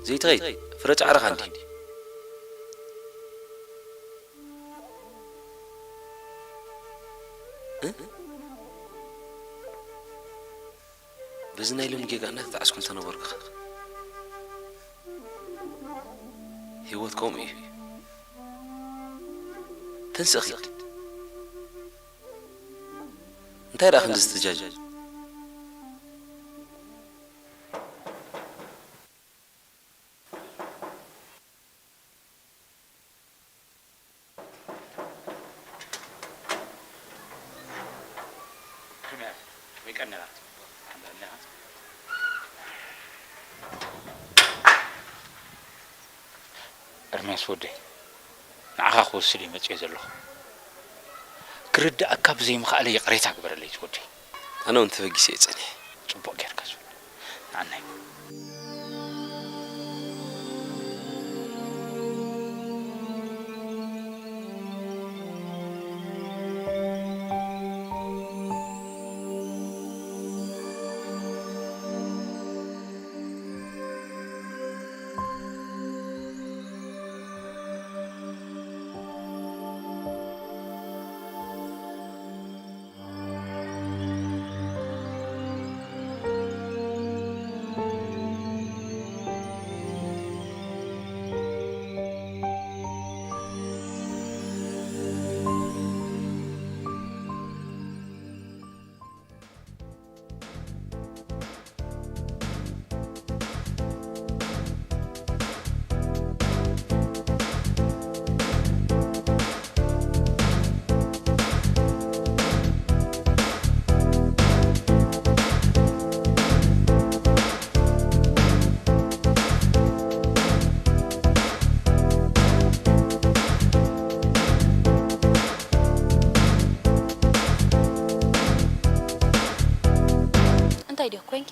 ዘይትኸይድ ፍረ ጻዕርኻ እንዲ። እ? በዚ ናይ ሎሚ ጌጋ እናተጣዕስኩ እንተነበርኩ፣ ህይወት ከምኡ እዩ። ተንስእ ኺድ። እንታይ ደኣ ክንዲ ዝተጃጀ? ኤርምያስ ወደይ፣ ንዓኻ ክወስድ እየ መጺኤ ዘለኹ። ክርድኣካ ብዘይምኽኣለይ ይቕሬታ ግበረለይ ዝወደይ። ኣነ እውን ተበጊሰ እየ ጸኒሐ። ጽቡቕ ጌርካ ዝወደይ። ንዓናይ እንታይ ድዩ ኮንኪ?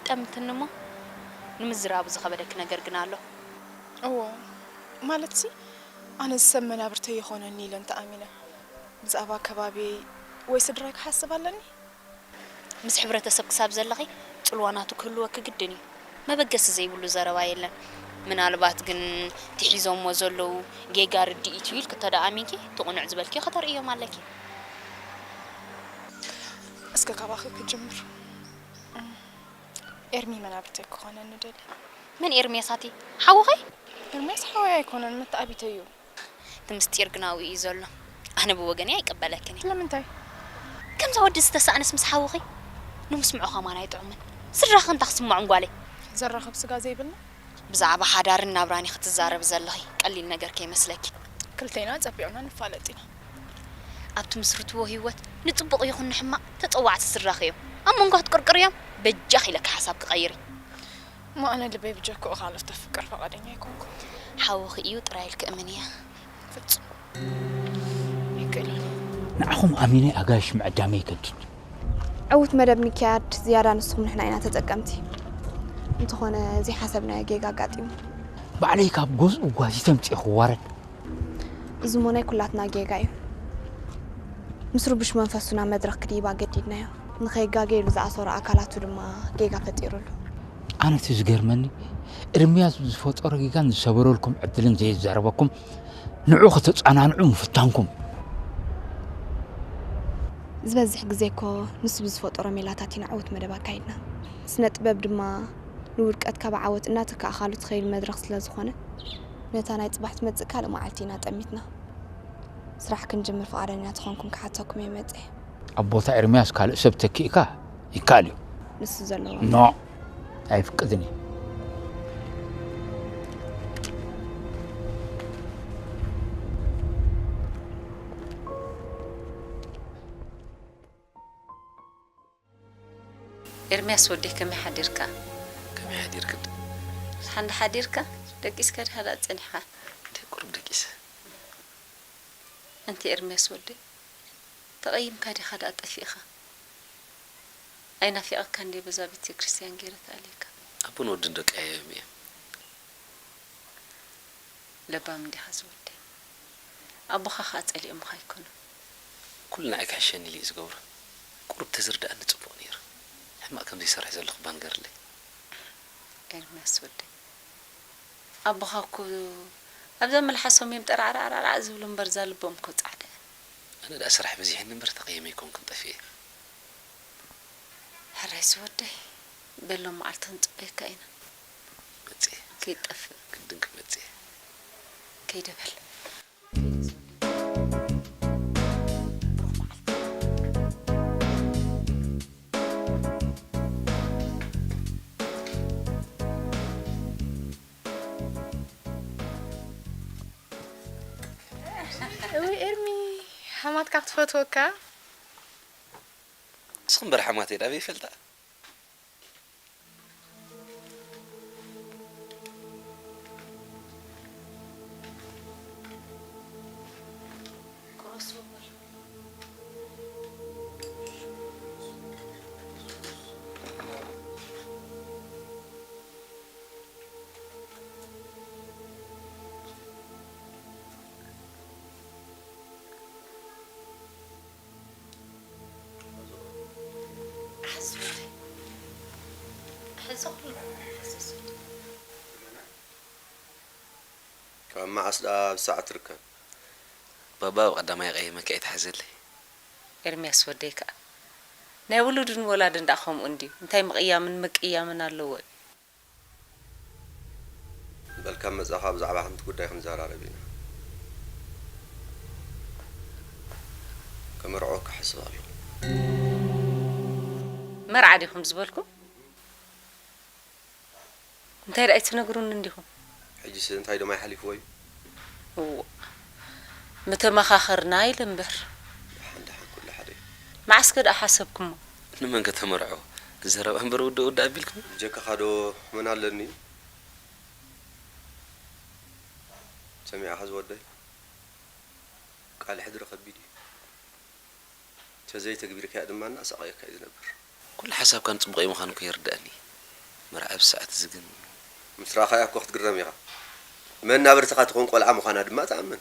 ጠምትኒ እሞ ንምዝራቡ ዝኸበደኪ ነገር ግን ኣሎ። እዎ፣ ማለትሲ ኣነ ሰብ መናብርተይ ይኾነኒ ኢለ እንተኣሚነ ብዛዕባ ከባቢየይ ወይ ስድራይ ክሓስብ ኣለኒ? ምስ ሕብረተሰብ ክሳብ ዘለኺ ጽልዋ ናቱ ክህልወኪ ግድን እዩ። መበገሲ ዘይብሉ ዘረባ የለን። ምናልባት ግን እቲ ሒዞሞ ዘለዉ ጌጋ ርድኢት እዩ ኢልኪ እንተ ደኣ ኣሚንኪ፣ እቲ ቅኑዕ ዝበልክዮ ከተርእዮም ኣለኪ። እስከ ካባኺ ክጅምር። ኤርሚ መናብርተይ ክኾነኒ ደልየ። መን ኤርምያስ ኣቲ? ሓውኺ? ኤርምያስ ሓወይ ኣይኮነን፣ መተኣቢተይ እዩ። እቲ ምስጢር ግን ኣብኡ እዩ ዘሎ። ኣነ ብወገነይ ኣይቅበለክን እየ። ስለምንታይ? ከምዛ ወዲ ዝተሳእነስ ምስ ሓውኺ ንምስምዖ ከማን ኣይጥዑምን። ስድራኺ እንታይ ክስምዖም ጓለይ? ዘራኽብ ስጋ ዘይብልና። ብዛዕባ ሓዳርን ናብራን ኢኺ ትዛረቢ ዘለኺ፣ ቀሊል ነገር ከይመስለኪ። ክልቴና ጸቢቕና ንፋለጥ ኢና። ኣብ ትምስርትዎ ህይወት ንጽቡቕ ይኹን ንሕማቕ ተጸዋዕቲ ስድራኺ እዮም። ኣብ መንጎ ክትቅርቅርዮም በጃኺ ኢለኪ ሓሳብ ክቐይሪ። እሞ ኣነ ልበይ ብጀክኡ ካልኦት ተፍቅር ፈቓደኛ ኣይኮንኩን። ሓውኺ እዩ ጥራይ ኢልኪ እመንያ። ፍጹም ኣይክእሎን። ንዓኹም ኣሚነ ኣጋይሽ ምዕዳመይ ይገድድ። ዕዉት መደብ ምክያድ ዝያዳ ንስኹም ንሕና ኢና ተጠቀምቲ። እንተኾነ ዘይሓሰብናዮ ጌጋ ኣጋጢሙ። ባዕለይ ካብ ገዝኡ ጓዚተ ምፅኤ ክዋረድ። እዚ እሞ ናይ ኩላትና ጌጋ እዩ። ምስ ርቡሽ መንፈሱ ናብ መድረኽ ክድይብ ኣገዲድናዮ። ንኸይጋገ ኢሉ ዝኣሰሮ ኣካላቱ ድማ ጌጋ ፈጢሩሉ። ኣነ እቲ ዝገርመኒ እርምያስ ዝፈጠሮ ጌጋን ዝሰበረልኩም ዕድልን ዘይዛረበኩም ንዑ ከተፀናንዑ ምፍታንኩም። ዝበዝሕ ግዜ እኮ ንሱ ብዝፈጠሮ ሜላታት ኢና ዕዉት መደብ ኣካይድና። ስነ ጥበብ ድማ ንውድቀት ካብ ዓወት እናተካእኻሉ ትኸይድ መድረኽ ስለ ዝኾነ ነታ ናይ ፅባሕ ትመፅእ ካልእ መዓልቲ ኢና ጠሚትና። ስራሕ ክንጅምር ፍቓደኛ ተኾንኩም ክሓተኩም እየ መፅየ። ኣብ ቦታ ኤርምያስ ካልእ ሰብ ተኪእካ ይከኣል እዩ። ንሱ ዘለዎ ኖ ኣይፍቅድን እዩ። ኤርምያስ ወደይ ከመይ ሓዲርካ? ከመይ ሓዲርክን? ሓንዲ ሓዲርካ? ደቂስካ ዲኻ ደኣ ጸኒሕካ? እንደ ቁሩብ ደቂሰ። ኣንቲ ኤርምያስ ወደይ ተቐይምካ ዲኻ ደኣ ጠፊእኻ? ኣይናፊቐካን ድየ በዛ ቤተ ክርስቲያን ገይረ ተኣልየካ? ኣቦን ወድን ደቂ ኣየዮም እዮም። ለባም እንዲኻ ዝወደይ። ኣቦኻ ኸኣ ጸሊኦምኻ ኣይኮኑን። ኩሉ ንዓይ ክሕሸኒ ኢሉ እዩ ዝገብሮ። ቁሩብ ተዝርድኣኒ ጽቡቕ ነይሩ። ሕማቕ ከም ዘይሰርሕ ዘለኹ ባንገርለይ። ኤርምያስ ወደይ። ኣቦኻ እኮ ኣብዛ መልሓሶም እዮም ጠራዕራዕራዕ ዝብሉ እምበር እዛ ልቦም እኮ ጻዕዳ እያ። ኣነ ደኣ ስራሕ በዚሕኒ እምበር ተቐይመ ኣይኮንኩን ጠፊኤ። ሕራይ ዝወደይ። በሎም መዓልቲ ክንጽበየካ ኢና። መጽኤ። ከይጠፍእ። ግድን ክመጽኤ። ከይደ በል። እውይ ኤርሚ ሓማትካ ክትፈትወካ። ንስኹም በር ሓማተይ ዳበይ ይፈልጣ? ካብ መዓስ ደኣ ኣብ ሰዓት ትርከብ? ባባ ኣብ ቀዳማይ ቀይመኪ ኣይትሓዘለይ። ኤርምያስ ወደይ ከኣ ናይ ውሉድን ወላድን ደኣ ከምኡ እንድዩ። እንታይ ምቕያምን ምቅያምን ኣለዎ እዩ። በል ካብ መጻኻ ብዛዕባ ሓንቲ ጉዳይ ክንዘራረብ ኢና። ከመርዕወካ እሓስብ ኣለኹ። መርዓ ዲኹም ዝበልኩም? እንታይ ደኣ ኣይትነግሩኒ እንዲኹም? ሕጂስ እንታይ ደማ ይሓሊፍዎ እዩ? እዎ ምተመኻኸርና ኢለ እምበር። ደሓን ደሓን ኩሉ ሓደ እዩ። መዓስከ ደኣ ሓሰብኩሞ? ንመን ከተመርዕዎ? ንዘረባ እምበር ውድእ ውድእ ኣቢልኩም? ብጀካኻ ዶ መን ኣለኒ? ሰሚዕኻ ዝወደይ? ቃል ሕድሪ ከቢድ እዩ። ተዘይተግቢርካዮ ድማ እናሳቐየካ እዩ ዝነብር። ኩሉ ሓሳብካ ንጽቡቕ እዩ ምዃኑ እኮ ይርድኣኒ። መርዓ ኣብዚ ሰዓት እዚ ግን ምስ ረኣኻያ እኮ ክትግረም ኢኻ። መናብርትኻ ትኾን ቆልዓ ምዃና ድማ ትኣምን።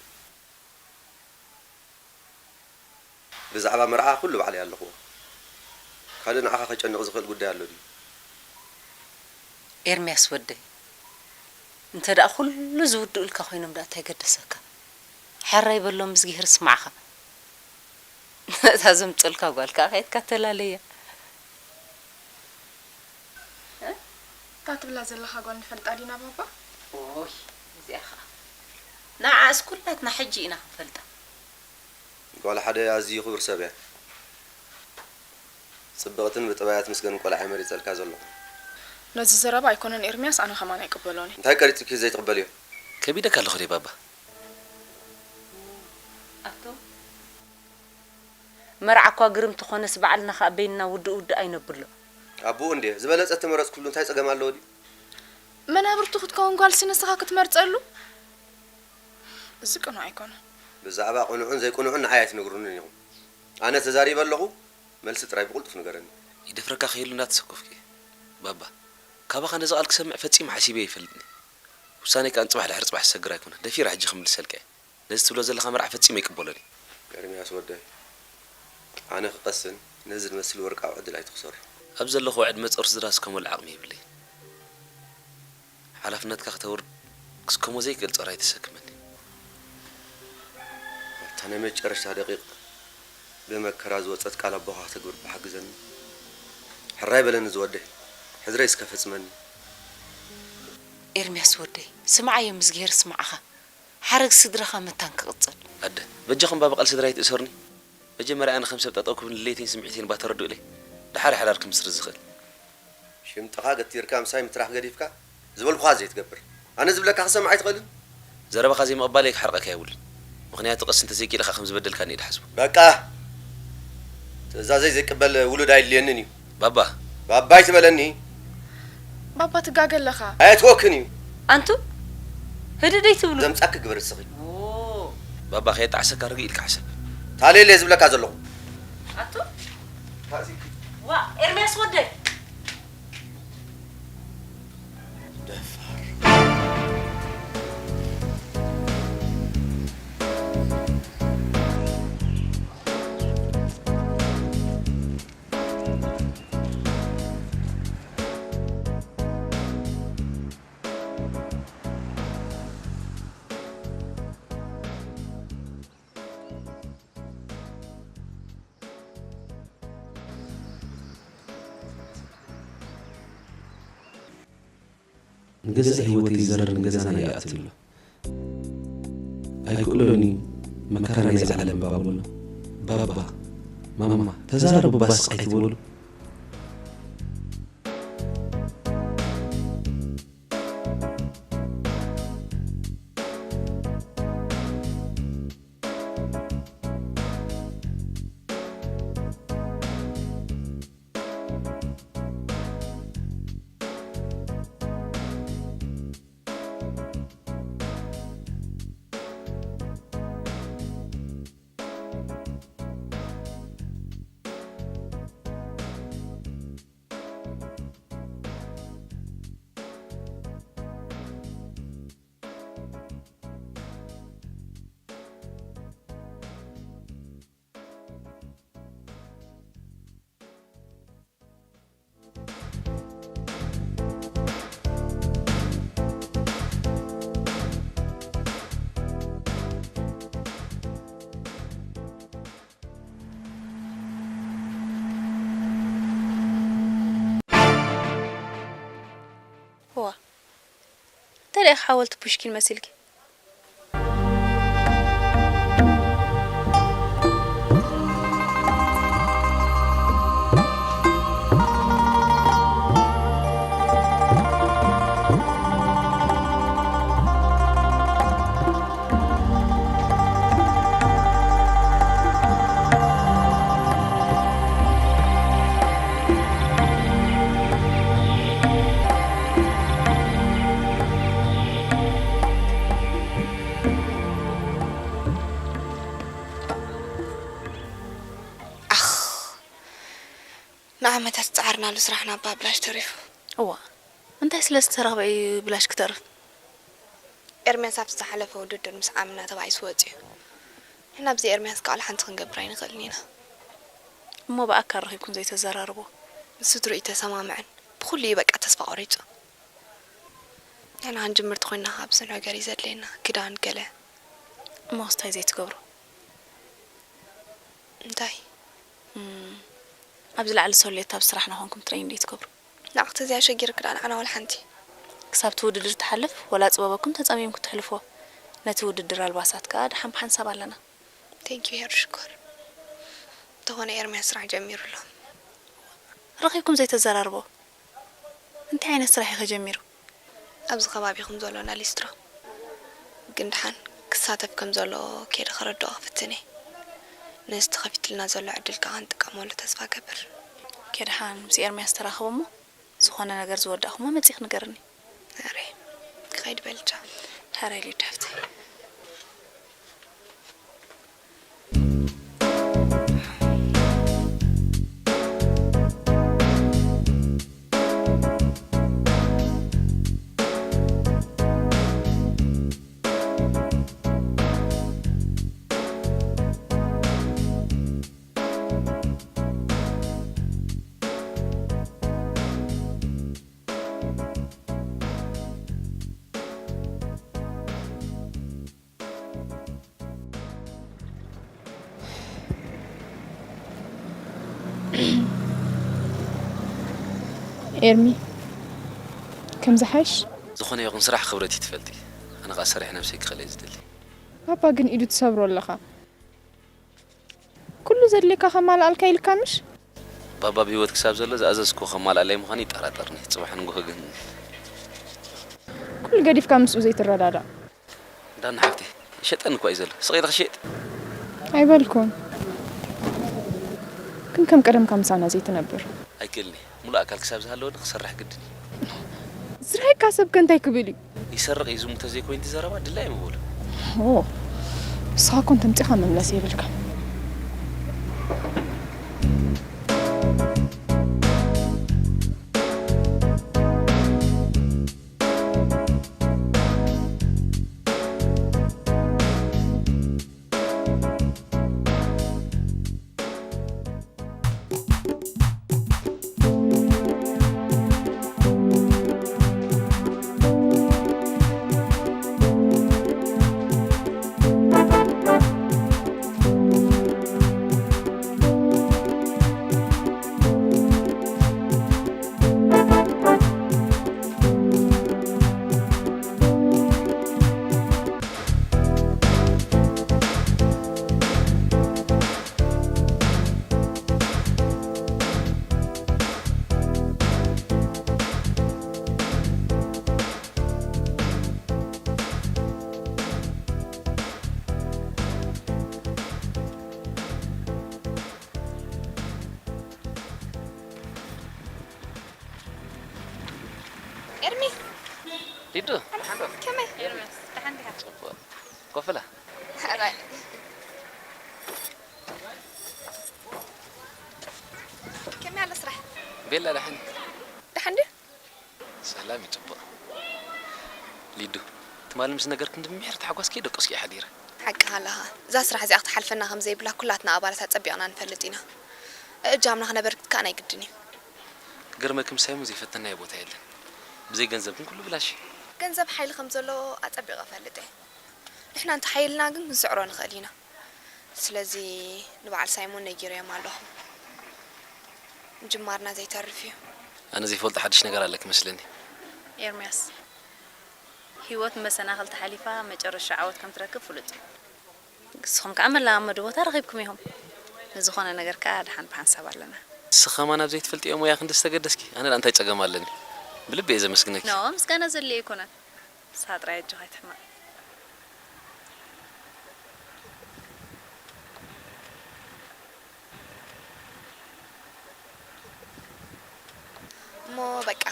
ብዛዕባ መርዓ ኩሉ ባዕለይ ኣለኹዎ። ካልእ ንዓኻ ከጨንቕ ዝኽእል ጉዳይ ኣሎ ድዩ? ኤርምያስ ወደይ፣ እንተ ደኣ ኩሉ ዝውድኡልካ ኮይኖም ደኣ እንታይ ገደሰካ? ሕራይ በሎም እዝጊሄር ስማዕኻ። ነታ ዘምጽኡልካ ጓል ከኣ ከይድካ ተላለያ። እታ ትብላ ዘለኻ ጓል ንፈልጣ ዲና ባባ? ኦይ፣ እዚኣ ኸኣ ንዓኣስ ኩላትና ሕጂ ኢና ክንፈልጣ። ጓል ሓደ ኣዝዩ ክቡር ሰብ እያ። ጽብቕትን ብጥባያ ትምስገንን ቆልዓ እየ መሪጸልካ ዘለኹ። ነዚ ዘረባ ኣይኮነን ኤርምያስ፣ ኣነ ከማን ኣይቅበሎን እየ። እንታይ ቀሪጽኪ ዘይትቕበልዮ? ከቢደካ ኣለኹ ድየ ባባ? ኣቶም መርዓ እኳ ግርም ተኾነስ ባዕልና ኸኣ በይንና ውድእ ውድእ ኣይነብሎ። ኣቦኡ እንዴ ዝበለጸ ተመረጽኩሉ እንታይ ጸገም ኣለዎ ድዩ? መናብርቱ ክትከውን ጓልሲ ንስኻ ክትመርጸሉ? እዚ ቅኑዕ ኣይኮነን። ብዛዕባ ቅኑዕን ዘይቅኑዕን ንዓይ ኣይትነግሩንን ኢኹም። ኣነ ተዛሪበ ኣለኹ፣ መልሲ ጥራይ ብቕልጡፍ ንገረኒ። ይደፍረካ ከይህሉ እንዳተሰከፍኩ እየ። ባባ፣ ካባኻ ነዚ ቃል ክሰምዕ ፈጺመ ሓሲበ ኣይፈልጥን እየ። ውሳኔ ከኣ ንጽባሕ ድሕሪ ጽባሕ ዝሰግር ኣይኮነን። ደፊረ ሕጂ ክምልሰልካ እየ። ነዚ ትብሎ ዘለኻ መርዓ ፈጺመ ኣይቅበሎን እየ። ኤርምያስ ወደይ፣ ኣነ ክቐስን ነዚ ዝመስል ወርቃዊ ዕድል ኣይትኽሰሮ። ኣብ ዘለኹዎ ዕድመ ጾር ስድራ ዝስከመሉ ዓቕሚ የብለይን። ሓላፍነትካ ክተውርድ ክስከሞ ዘይክእል ጾር ኣይተሰክመኒ። ኣብታ ናይ መጨረሽታ ደቂቕ ብመከራ ዝወጸት ቃል ኣቦኻ ከተግብር እባ ሓግዘኒ። ሕራይ በለኒ ዝወደይ፣ ሕድረይ እስከ ፈጽመኒ። ኤርምያስ ወደይ፣ ስምዓዮ፣ ምስግሄር ስምዓኻ። ሓረግ ስድራኻ መታን ክቕጽል። ኣደ፣ በጃኹም ባባ ቃል ስድራይ ትእሰርኒ። መጀመርያ ኣነ ከም ሰብ ጠጠው ክብልን ድሌተይን ስምዒተይን ባተረድኡለይ፣ ደሓር ሕራር ክምስርት ዝኽእል። ሽምጥኻ ገቲርካ ምሳይ ምትራኽ ገዲፍካ፣ ዝበልኩኻ ዘይትገብር። ኣነ ዝብለካ ክሰምዕ ኣይትኽእልን? ዘረባኻ ዘይምቕባለይ ክሓርቐካ የብሉን። ምኽንያቱ ቀስ እንተዘይኪኢልካ ከም ዝበደልካኒ እየ ድሓስቦ። በቃ! ትእዛዘይ ዘይቅበል ውሉድ ኣይድልየንን እዩ። ባባ። ባባ ኣይትበለኒ። ባባ ትጋገ ኣለኻ። ኣየትወክን እዩ። ኣንቱ ህድእ ደይትብሉ። ዘምጻኪ ግበር እስኺ። ባባ ከየጣዕሰካ ርግእ ኢልካ ሕሰብ። ታሌለ ዝብለካ ዘለኹ። ኣንቱ ዋ ኤርምያስ ወደይ። ደፋር። ንገዛእ ህይወተይ ዝዘርር ንገዛና ይኣትዩ ኣሎ። ኣይክእሎን እዩ መከራ ናይዚ ዓለም ባባ በሎ። ባባ፣ ማማ፣ ተዛረቡ ባስ ኣይትበሉ። እዋ፣ እንታይ ደኣ ሓወልቲ ፑሽኪን መሲልኪ? ኣኽ፣ ንዓመታት ዝጸዓርናሉ ስራሕና እባ ብላሽ ተሪፉ። እዋ፣ እንታይ ስለ ዝተረኽበ እዩ ብላሽ ክተርፍ? ኤርምያስ ኣብቲ ዝሓለፈ ውድድር ምስ ዓምና ተባኢሱ ወጺኡ። ንሕና ብዘይ ኤርምያስ ከኣ ሓንቲ ክንገብር ኣይንኽእልን ኢና። እሞ ብኣካል ረኺብኩም ዘይተዘራርቦ? ንስድርኡ ኣይተሰማምዐን። ብኹሉ እዩ በቃ ተስፋ ቆሪጹ። ንሕና ክንጅምር ተኾይንና ከኣ ብዙሕ ነገር እዩ ዘድልየና፣ ክዳን ገለ። እሞ እንታይ ዘይትገብሩ? እንታይ? እም፣ ኣብዚ ላዕሊ ሰሌት ኣብ ስራሕና ኮንኩም ትሬኒንግ ዘይትገብሩ? ንዓኽቲ እዚኣ ሸጊርኪ ደኣ ንዓና ወላ ሓንቲ። ክሳብ እቲ ውድድር ትሓልፍ ወላ ጽበበኩም ተጸሚምኩም ትሕልፍዎ። ነቲ ውድድር ኣልባሳት ከኣ ደሓን ብሓንሳብ ኣለና። ቴንኪዩ ሄሩ ሽኮር። እንተኾነ ኤርምያስ ስራሕ ጀሚሩ ኣሎ። ረኺብኩም ዘይተዘራርቦ? እንታይ ዓይነት ስራሕ ኢኸ ጀሚሩ? ኣብዚ ከባቢኹም ዘሎና ሊስትሮ። ግን ደሓን ክሳተፍ ከም ዘሎ ከይደ ከረድኦ ክፍትን እየ። ነዚ ተኸፊትልና ዘሎ ዕድል ከኣ ክንጥቀመሉ ተስፋ እገብር። ኬድሓን ምስ ኤርምያስ ተራኸቡ እሞ ዝኾነ ነገር ዝወዳእኹሞ መጺኽ ንገርኒ። ኣረ፣ ክኸይድ በል ቻው። ሕራይ ሊዱ ሓፍተይ። ኤርሚ፣ ከም ዝሓሽ? ዝኾነ ይኹን ስራሕ ክብረት እዩ ትፈልጢ። ኣነ ኸኣ ሰሪሐ ነብሰይ ክኽእል እየ ዝደሊ። ባባ ግን ኢዱ ትሰብሮ ኣለኻ። ኩሉ ዘድልየካ ከማልኣልካ ኢልካ ምሽ? ባባ ብህይወት ክሳብ ዘሎ ዝኣዘዝክዎ ከማልኣለይ ምዃኑ ይጠራጠርኒ። ጽባሕ ንግሆ ግን ኩሉ ገዲፍካ ምስኡ ዘይትረዳዳእ። ዳና ሓፍተይ፣ ይሸጠኒ እኳ እዩ ዘሎ። ስቕ ኢልኺ ሽየጥ። ኣይበልኩን። ግን ከም ቀደምካ ምሳና ዘይትነብር። ኣይክእልን እየ። ሙሉእ ኣካል ክሳብ ዝሃለወኒ ክሰርሕ ግድን እዩ። ዝረኣየካ ሰብ ከ እንታይ ክብል እዩ? ይሰርቕ እዩ ዝሙ ተዘይኮይኑ እቲ ዘረባ ድላይ ኣይምበሎ። ኦ፣ ንስኻ እኮ እንተምጺኻ መምለሲ የብልካን። ኤርሚ። ሊዱ። ከመይ? ኤርሚ፣ ደሓን ዲኻ? ጽቡቕ። ኮፍ በላ። ኣራይ። ከመይ ኣሎ ስራሕ? ቤላ ደሓን። ደሓን ድዩ? ሰላም እዩ፣ ጽቡቕ። ሊዱ፣ ትማሊ ምስ ነገርክኒ ብምሒር ታሕጓስ ከይደቀስኩ እየ ሓዲረ። ሓቅኻ ኣለኻ። እዛ ስራሕ እዚኣ ክትሓልፈና ከም ዘይብላ ኩላትና ኣባላት ኣጸቢቕና ንፈልጥ ኢና። እጃምና ክነበርክት ከኣ ናይ ግድን እዩ። ክገርመኪ፣ ምሳይ እውን ዘይፈተናዮ ቦታ የለን። ብዘይ ገንዘብ ግን ኩሉ ብላሽ እዩ። ገንዘብ ሓይሊ ከም ዘለዎ ኣጸቢቐ እፈልጥ እየ። ንሕና እንተሓይልና ግን ክንስዕሮ ንኽእል ኢና። ስለዚ ንበዓል ሳይሞን ነጊረዮም ኣለኹ። ምጅማርና ዘይተርፍ እዩ። ኣነ ዘይፈልጦ ሓድሽ ነገር ኣለኪ መስለኒ። ኤርምያስ፣ ህይወት ብመሰናኽል ተሓሊፋ መጨረሻ ዓወት ከም ትረክብ ፍሉጥ እዩ። ንስኹም ከኣ መለማመዲ ቦታ ረኺብኩም ኢኹም። ንዝኾነ ነገር ከኣ ደሓን ብሓንሳብ ኣለና። ንስኺ ከማን ኣብ ዘይትፈልጥዮ ሞያ ክንዲ ዝተገደስኪ፣ ኣነ ደኣ እንታይ ጸገም ኣለኒ? ብልቢ እየ ዘመስግነኪ። ኖ፣ ምስጋና ዘድልዮ ኣይኮነን። ንስኻ ጥራይ ኣጆኻ ኣይትሕመቕ። እሞ በቃ፣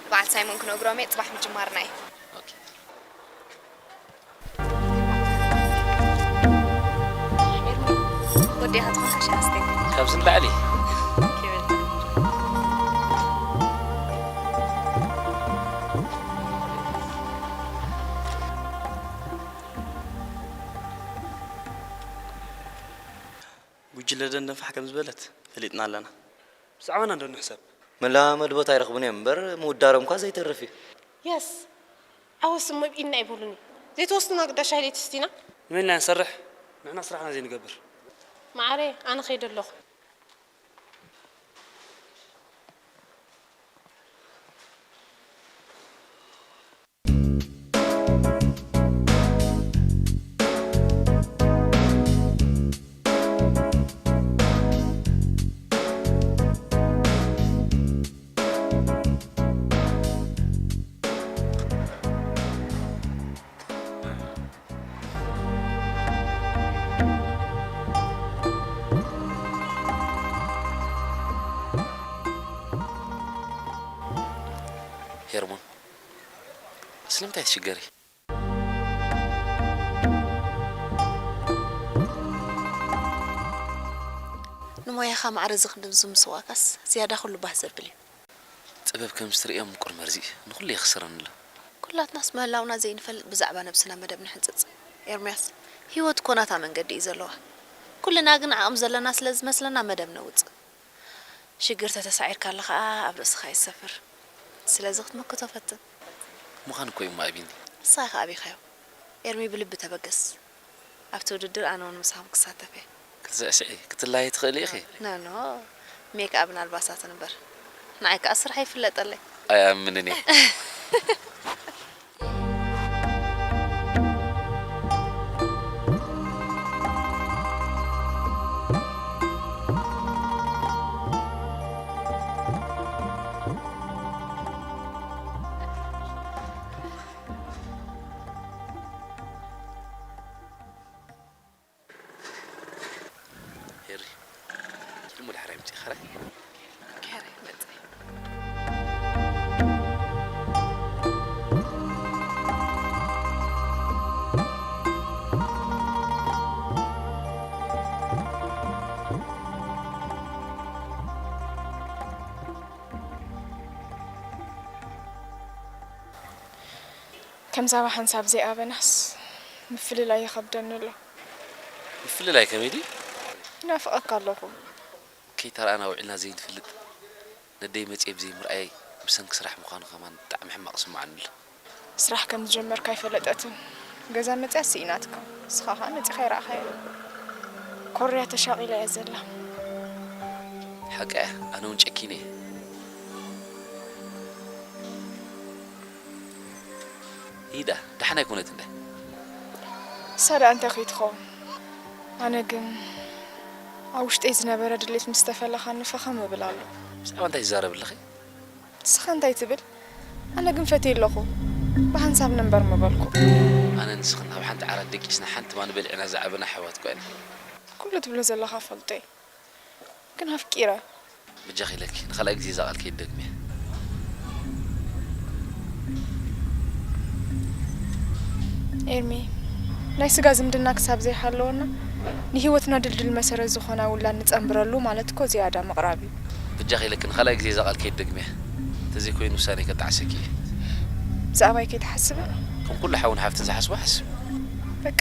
ንበዓል ሳይሞን ክነግሮም እየ፣ ጽባሕ ምጅማርና እዩ። ኦኬ። ወዲኻ ትኾንካ ሻሃ ስተይ። ካብዚ ንላዕሊ። ጉጅለ ደንደን ፋሕ ከም ዝበለት ፈሊጥና ኣለና። ብዛዕባና እንዶ ንሕሰብ። መለማመዲ ቦታ ኣይረኽቡን እዮም እምበር፣ ምውዳሮም እኳ ዘይተርፍ እዩ። የስ፣ ዓወት ስም መብኢልና ኣይበሉን እዩ። ዘይተወስኑና ግዳ ሻሂ ዘይትስቲና? ንመን ኢና ንሰርሕ? ንሕና ስራሕና ዘይንገብር። መዓረይ፣ ኣነ ኸይደ ኣለኹ። ስለምንታይ ትሽገሪ? ንሞያኻ ማዕረ ዝኽድን ዝምስዋካስ ዝያዳ ኩሉ ባህ ዘብል እዩ። ጥበብ ከም ዝትርእዮ ምቁር መርዚ እዩ። ንኹሉ የኽስረኒ ኣሎ። ኩላትናስ ምህላውና ዘይንፈልጥ ብዛዕባ ነብስና መደብ ንሕንጽጽ። ኤርምያስ፣ ህይወት እኮ ናታ መንገዲ እዩ ዘለዋ። ኩልና ግን ዓቕሚ ዘለና ስለ ዝመስለና መደብ ነውጽእ። ሽግር ተተሳዒርካሉ ኸኣ ኣብ ርእስኻ ይሰፍር። ስለዚ ክትምክቶ ፈትን። ምዃን እኮ እዩ እሞ ኣቢኒ። ንስኻ ኢኻ ኣቢኻዮ። ኤርሚ ብልቢ ተበገስ። ኣብቲ ውድድር ኣነ እውን ምሳኹም ክሳተፍ እየ። ክትስዕስዒ፣ ክትላየ ትኽእሊ ኢኺ። ኖ፣ ኖ። ሜክኣፕን ኣልባሳትን እምበር። ንዓይ ከኣ ስራሕ ይፍለጠለይ። ኣይኣምንን እየ። ሄሪ፣ ሕልሙ ዳሕራይ ምጽእ ኸረ። ከረ መጽእ። ከምዛባ ሓንሳብ ዘይኣበናስ ምፍልላይ ይኸብደኒ ኣሎ። ምፍልላይ ከመይ ድዩ? ይናፍቐካ ኣለኹ። ከይተረኣና ውዒልና ዘይንፈልጥ ነደይ መጽየ ብዘይምርኣየይ ብሰንኪ ስራሕ ምዃኑ ከማን ብጣዕሚ ሕማቕ ይስምዓኒ ኣሎ። ስራሕ ከም ዝጀመርካ ኣይፈለጠትን። ገዛ መጽያ ስኢናትካ። ንስኻ ኸኣ መጺኻ ኣይረኣኻያ። ኮርያ ተሻቒላ እያ ዘላ። ሓቃ እያ፣ ኣነ እውን ጨኪነ እየ። ኢዳ፣ ደሓን ኣይኮነትን ዶ? ንሳ ደኣ እንታይ ከይትኸውን? ኣነ ግን ኣብ ውሽጠይ ዝነበረ ድሌት ምስ ተፈለኻኒ ፈኸም እብል ኣሎ። ብዛዕባ እንታይ ትዛረቢ ኣለኺ? ንስኻ እንታይ ትብል? ኣነ ግን ፈትየ ኣለኹ። ብሃንሳብ ነንበር ምበልኩ። ኣነ ንስኽን ኣብ ሓንቲ ዓራት ደቂስና ሓንቲ ማኒ በሊዕና ዝዓበና ኣሕዋት እኮ ኢና። ኩሉ ትብሎ ዘለኻ ፈልጦ እየ። ግን ኣፍቂረ። በጃኺ ኢለኪ ንኻልኣይ ግዜ እዛ ቃል ከይትደግምያ። ኤርሚ፣ ናይ ስጋ ዝምድና ክሳብ ዘይሃለወና ንህይወትና ድልድል መሰረት ዝኾና ውላድ ንጸንብረሉ ማለት እኮ ዝያዳ ምቕራብ እዩ። በጃኺ ኢለኪ ንኻልኣይ ግዜ እዛ ቃል ከይትደግምያ። እንተዘይኮይኑ ውሳኔ ከጣዕሰኪ እየ። ብዛዕባይ ከይትሓስቢ? ከም ኩሉ ሓውን ሓፍትን ዝሓስቦ ሓስብ። በቃ።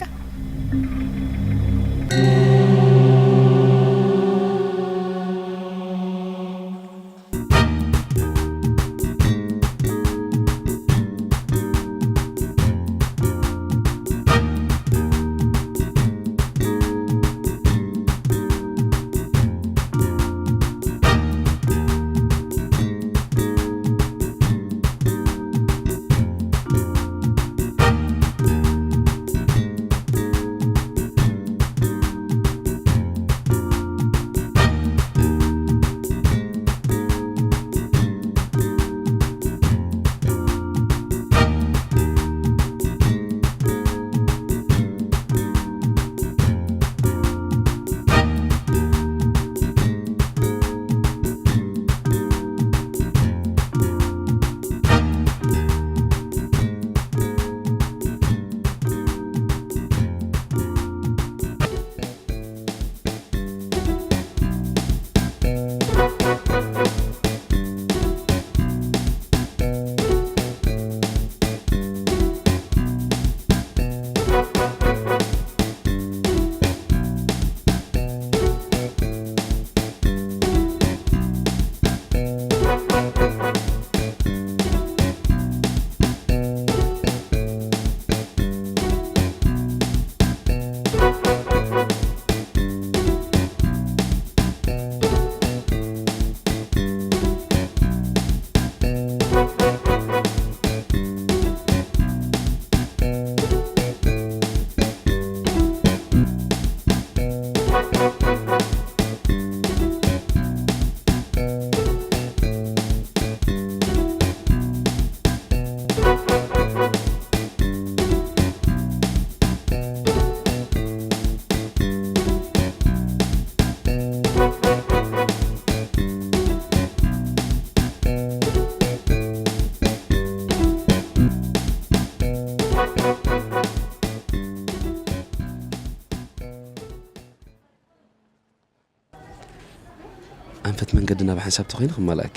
ኣንፈት መንገድና ብሓንሳብ ተኾይኑ ክማላእኪ።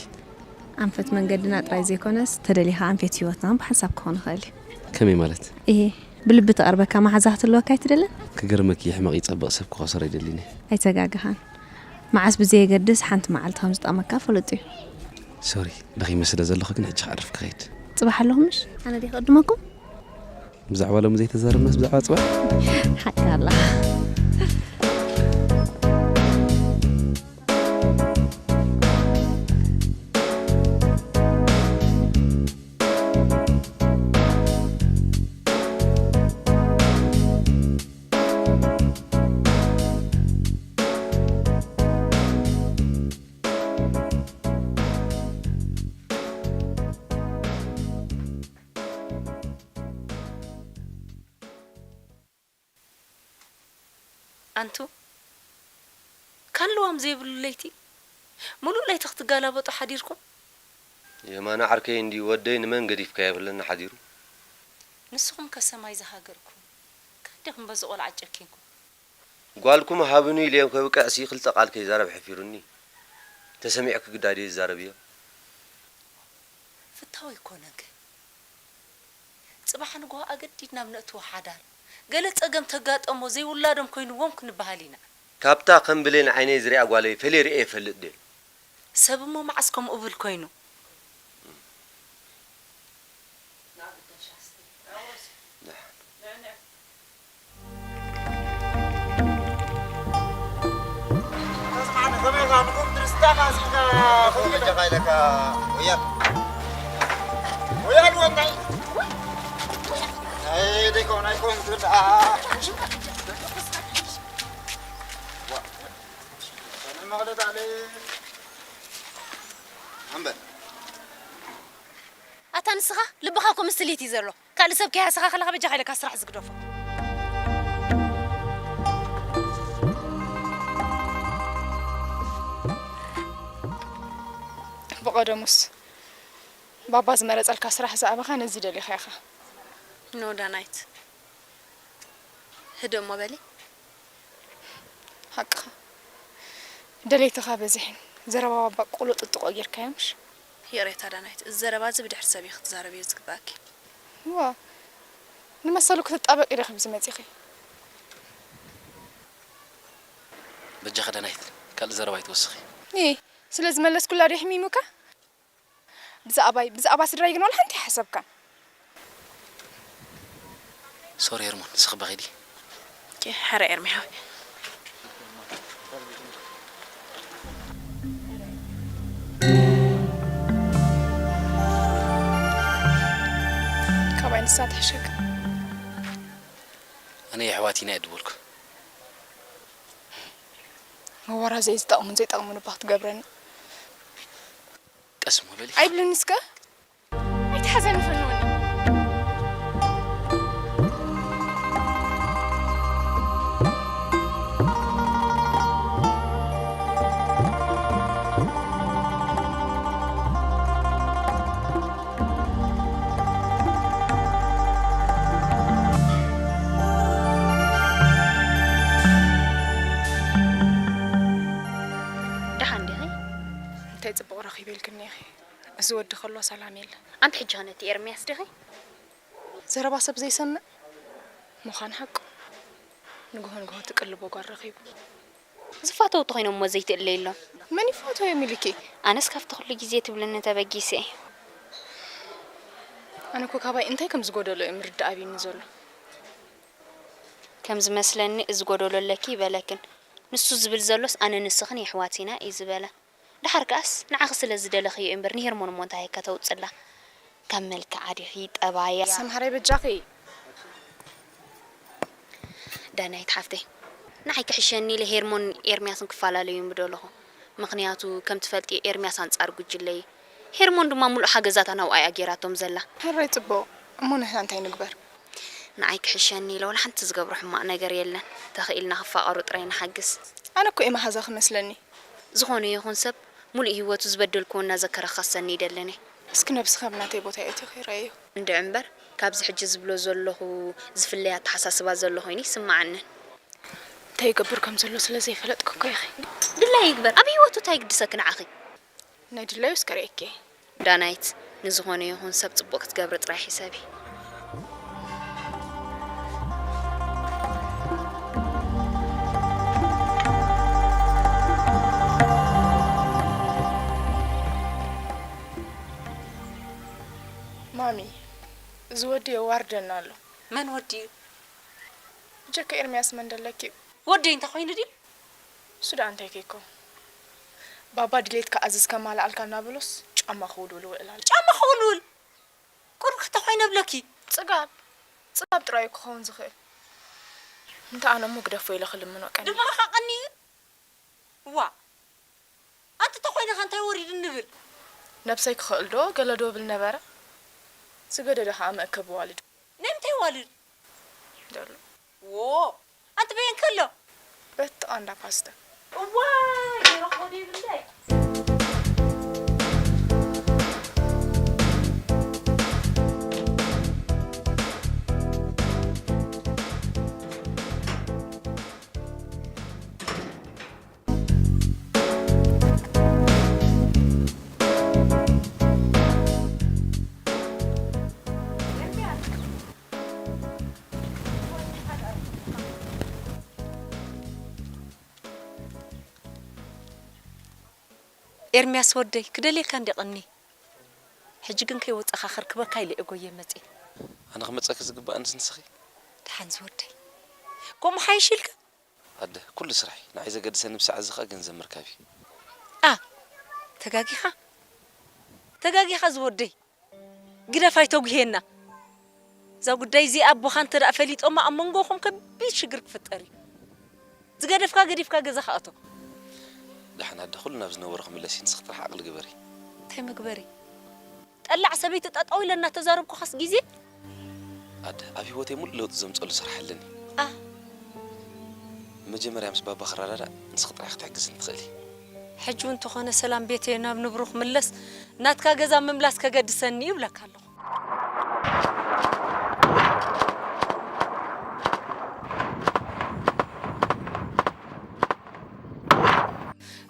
ኣንፈት መንገድና ጥራይ ዘይኮነስ፣ ተደሊኻ ኣንፈት ህይወትና ብሓንሳብ ክኾን ይኽእል እዩ። ከመይ ማለት? እየ፣ ብልቢ ትቐርበካ መሓዛ ክትህልወካ ኣይትደልን? ክገርመኪ፣ ሕመቕ ይጸብቕ ሰብ ክኸሰሮ ኣይደልን እየ። ኣይተጋግኻን። መዓስ ብዘየገድስ ሓንቲ መዓልቲ ከም ዝጠቕመካ ፍሉጥ እዩ። ሶሪ፣ ደኺመ ስለ ዘለኹ ግን ሕጂ ክዓርፍ ክኸይድ። ጽባሕ ኣለኹ ምሽ? ኣነ ድየ ክቕድመኩም? ብዛዕባ ሎሚ ዘይተዛረብናስ ብዛዕባ ጽባሕ? ሓቂ ኣላ። ኣንቱ፣ ካን ልዋም ዘይብሉ ለይቲ፣ ምሉእ ለይቲ ክትጋላበጡ ሓዲርኩም? የማነ ዓርከይ እንድዩ፣ ወደይ ንመን ገዲፍካዮ ይብለኒ ሓዲሩ። ንስኹም ከ ሰማይ ዝሃገርኩም፣ ካን ዲኹም በዚ ቆልዓ ጨኪንኩም? ጓልኩም ሃብኒ ኢለዮ ከብቅዕሲ ክልተ ቃል ከይዛረብ ሕፊሩኒ። ተሰሚዑ ክግዳድ እየ ዝዛረብ እዮ። ፍታው ኣይኮነን ከ? ጽባሕ ንግሆ ኣገዲድና ኣብ ነእትዎ ሓዳር፣ ገለ ጸገም ተጋጠሞ ዘይውላዶም ኮይንዎም ክንበሃል ኢና። ካብታ ከም ብሌን ዓይነይ ዝሪኣ ጓለይ ፈለየ ርእየ ይፈልጥ ድየ? ሰብ እሞ መዓስ ከምኡ እብል ኮይኑ? ኣታ ንስኻ ልብኻ እኮ ምስ ትልሂት እዩ ዘሎ። ካልእ ሰብ ከይሃሰኻ ከለኻ በጃኻ ኢለካ ስራሕ ዝግደፎ። ብቐደሙስ ባባ ዝመረጸልካ ስራሕ ዝኣበኻ ነዚ ደሊኻ ኢኻ። ኖ ዳናይት፣ ህደሞ በሊ። ሓቅኻ። ደለይትኻ በዚሐን። ዘረባ ባባ ቁሎ ጥጥቆ ጌርካዮ ምሽ? ይቕሬታ ዳናይት፣ እዚ ዘረባ እዚ ብድሕሪ ሰብ ኢኺ ክትዛረብዮ ዝግባእኪ። እዋ፣ ንመሰሉ ክትጣበቂ ዲኺ ኣብዚ መጺኺ? በጃኺ ዳናይት፣ ካልእ ዘረባ ኣይትወስኺ። ኢ፣ ስለ ዝመለስኩላ ድዩ ሕሚሙካ? ብዛዕባይ፣ ብዛዕባ ስድራይ ግን ዋላ ሓንቲ ኣይሓሰብካን። ሶሪ ሄርሞን፣ ንስኺ በኺ ዲ? ኦኬ፣ ሕረ ኤርሚ ሓወይ። ካባይ ንሳ ትሕሸካ። ኣነ የሕዋት ኢና እየ ድበልኩ። መወራዘይ ዝጠቕሙን ዘይጠቕሙን እባ ክትገብረኒ። ቀስ እሞ በሊ። ኣይብልን እስከ። ኣይትሓዘኒ ፈንወኒ። ደሓን ዲኺ? እንታይ ጽቡቕ ረኺበ ኢልክኒ ኢኺ? እዚ ወዲ ከሎ ሰላም የለን። ኣንቲ ሕጂ ኸ ነቲ ኤርምያስ ዲኺ? ዘረባ ሰብ ዘይሰምዕ ምዃን ሓቁ። ንግሆ ንግሆ ትቅልቦ ጓል ረኺቡ። ዝፋተው ተኾይኖም እሞ ዘይትእለይሎም። መን ይፋተው እዮም ኢልኪ? ኣነስ ካብቲ ኩሉ ግዜ ትብልኒ ተበጊሰ እየ። ኣነ እኮ ካባይ እንታይ ከም ዝጎደሎ እዩ ምርዳእ ኣብይኒ ዘሎ። ከም ዝመስለኒ እዚ ጎደሎ ኣለኪ ይበለክን። ንሱ ዝብል ዘሎስ ኣነ ንስኽን የሕዋት ኢና እዩ ዝበለ። ደሓር ከኣስ ንዓኺ ስለ ዝደለኽዮ እዩ እምበር ንሄርሞን እሞ እንታይ እካ ተውጽላ? ካብ መልክዓ ዲኺ ጠባያ? ሰምሃረይ በጃኺ። ዳናይት ሓፍተይ፣ ንዓይ ክሕሸኒ ኢለ ሄርሞን ኤርምያስን ክፈላለዩ ምደለኹ። ምኽንያቱ ከም ትፈልጥዮ ኤርምያስ ኣንጻር ጉጅለ እዩ። ሄርሞን ድማ ሙሉእ ሓገዛታ ናብኣ እያ ጌራቶም ዘላ። ሕራይ ጽቡቕ። እሞ ንሕና እንታይ ንግበር? ንዓይ ክሕሸኒ ኢለ ወላ ሓንቲ ዝገብሮ ሕማቕ ነገር የለን። ተኽኢልና ክፋቐሩ ጥራይ ንሓግዝ። ኣነ እኮ እየ መሓዛ ክመስለኒ። ዝኾነ ይኹን ሰብ ሙሉእ ህይወቱ ዝበደልክዎ እናዘከረ ክኸሰኒ ይደልን እየ። እስኪ ነብስኻ ኣብ ናተይ ቦታ ኣእቲኺ ረኣዮ። እንድዒ እምበር፣ ካብዚ ሕጂ ዝብሎ ዘለኹ ዝፍለይ ኣተሓሳስባ ዘሎ ኮይኑ ይስምዓንን። እንታይ ይገብር ከም ዘሎ ስለ ዘይፈለጥኩ እኮ ኢኺ። ድላይ ይግበር፣ ኣብ ህይወቱ እንታይ ይግድሰኪ ንዓኺ? ናይ ድላዩስ ከርእየኪ እየ። ዳናይት፣ ንዝኾነ ይኹን ሰብ ጽቡቕ ክትገብሪ ጥራይ ሕሰቢ። ማሚ፣ እዚ ወዲ የዋርደና ኣሎ። መን ወዲ እዩ? ብጀካ ኤርምያስ መን ደለኪ እዩ? ወደይ እንተ ኾይኑ ድዩ? እሱ ደኣ እንታይ ከይኮ? ባባ ድሌትካ ኣዝዝ ከማልኣልካ እናበሎስ ጫማ ክውልውል ውዕል ኣሎ። ጫማ ክውልውል? ቁሩብ ከተኾይነ ብለኪ። ጽጋብ፣ ጽጋብ ጥራይ እዩ ክኸውን ዝኽእል። እንተ ኣነ እሞ ግደፎ ኢለ ክልምኖ ቀኒ። ድማ ኸቐኒ እዩ? ዋ፣ ኣንቲ ተኾይነ ኸ እንታይ ወሪዱ ንብል? ነብሰይ ክኽእል ዶ ገለ ዶ ብል ነበረ? ዝገደደ ኸኣ መእከቢ ዋልድ። ናይ ምንታይ ዋልድ? ደሎ። ዎ፣ ኣንቲ በየን ከሎ? በቲ ቃንዳ ፓስታ። እዋይ፣ ይረኽቦ ዶ ይብለይ? ኤርምያስ ወደይ፣ ክደልየካ እንዲ ቀኒ። ሕጂ ግን ከይወጻኻ ከርክበካ ኢለ እየ ጎየ መጽየ። ኣነ ክመጸኪ ዝግባእንስ ንስኺ። ደሓን ዝወደይ። ከምኡ ሓይሽ ኢልካ? ኣደ፣ ኩሉ ስራሒ ንዓይ ዘገድሰኒ ብሰዓት እዚ ኸኣ ገንዘብ ምርካብ እዩ። ኣ፣ ተጋጊኻ? ተጋጊኻ ዝወደይ። ግደፍ ኣይተጉህየና። እዛ ጉዳይ እዚኣ ኣቦኻ እንተ ደኣ ፈሊጦማ ኣብ መንጎኹም ከቢድ ሽግር ክፍጠር እዩ። ዝገደፍካ ገዲፍካ ገዛኻ እቶ። ደሓን ኣደ፣ ኩሉ ናብ ዝነበሮ ክምለስ እዩ። ንስኺ ጥራሕ ዓቕሊ ግበሪ። እንታይ መግበሪ? ጠላዕ ሰበይቲ ጠጠው ኢለ እናተዛረብኩኻስ ግዜ? ኣደ፣ ኣብ ህይወተይ ሙሉእ ለውጢ ዘምጸሉ ስራሕ ኣለኒ። ኣ። መጀመርያ ምስ ባባ ክረዳዳእ ንስኺ ጥራሕ ክትሕግዝኒ ትኽእሊ። ሕጂ እውን እንተኾነ ሰላም ቤተይ ናብ ንብሩ ክምለስ ናትካ ገዛ ምምላስ ከገድሰኒ እዩ እብለካ ኣለኹ።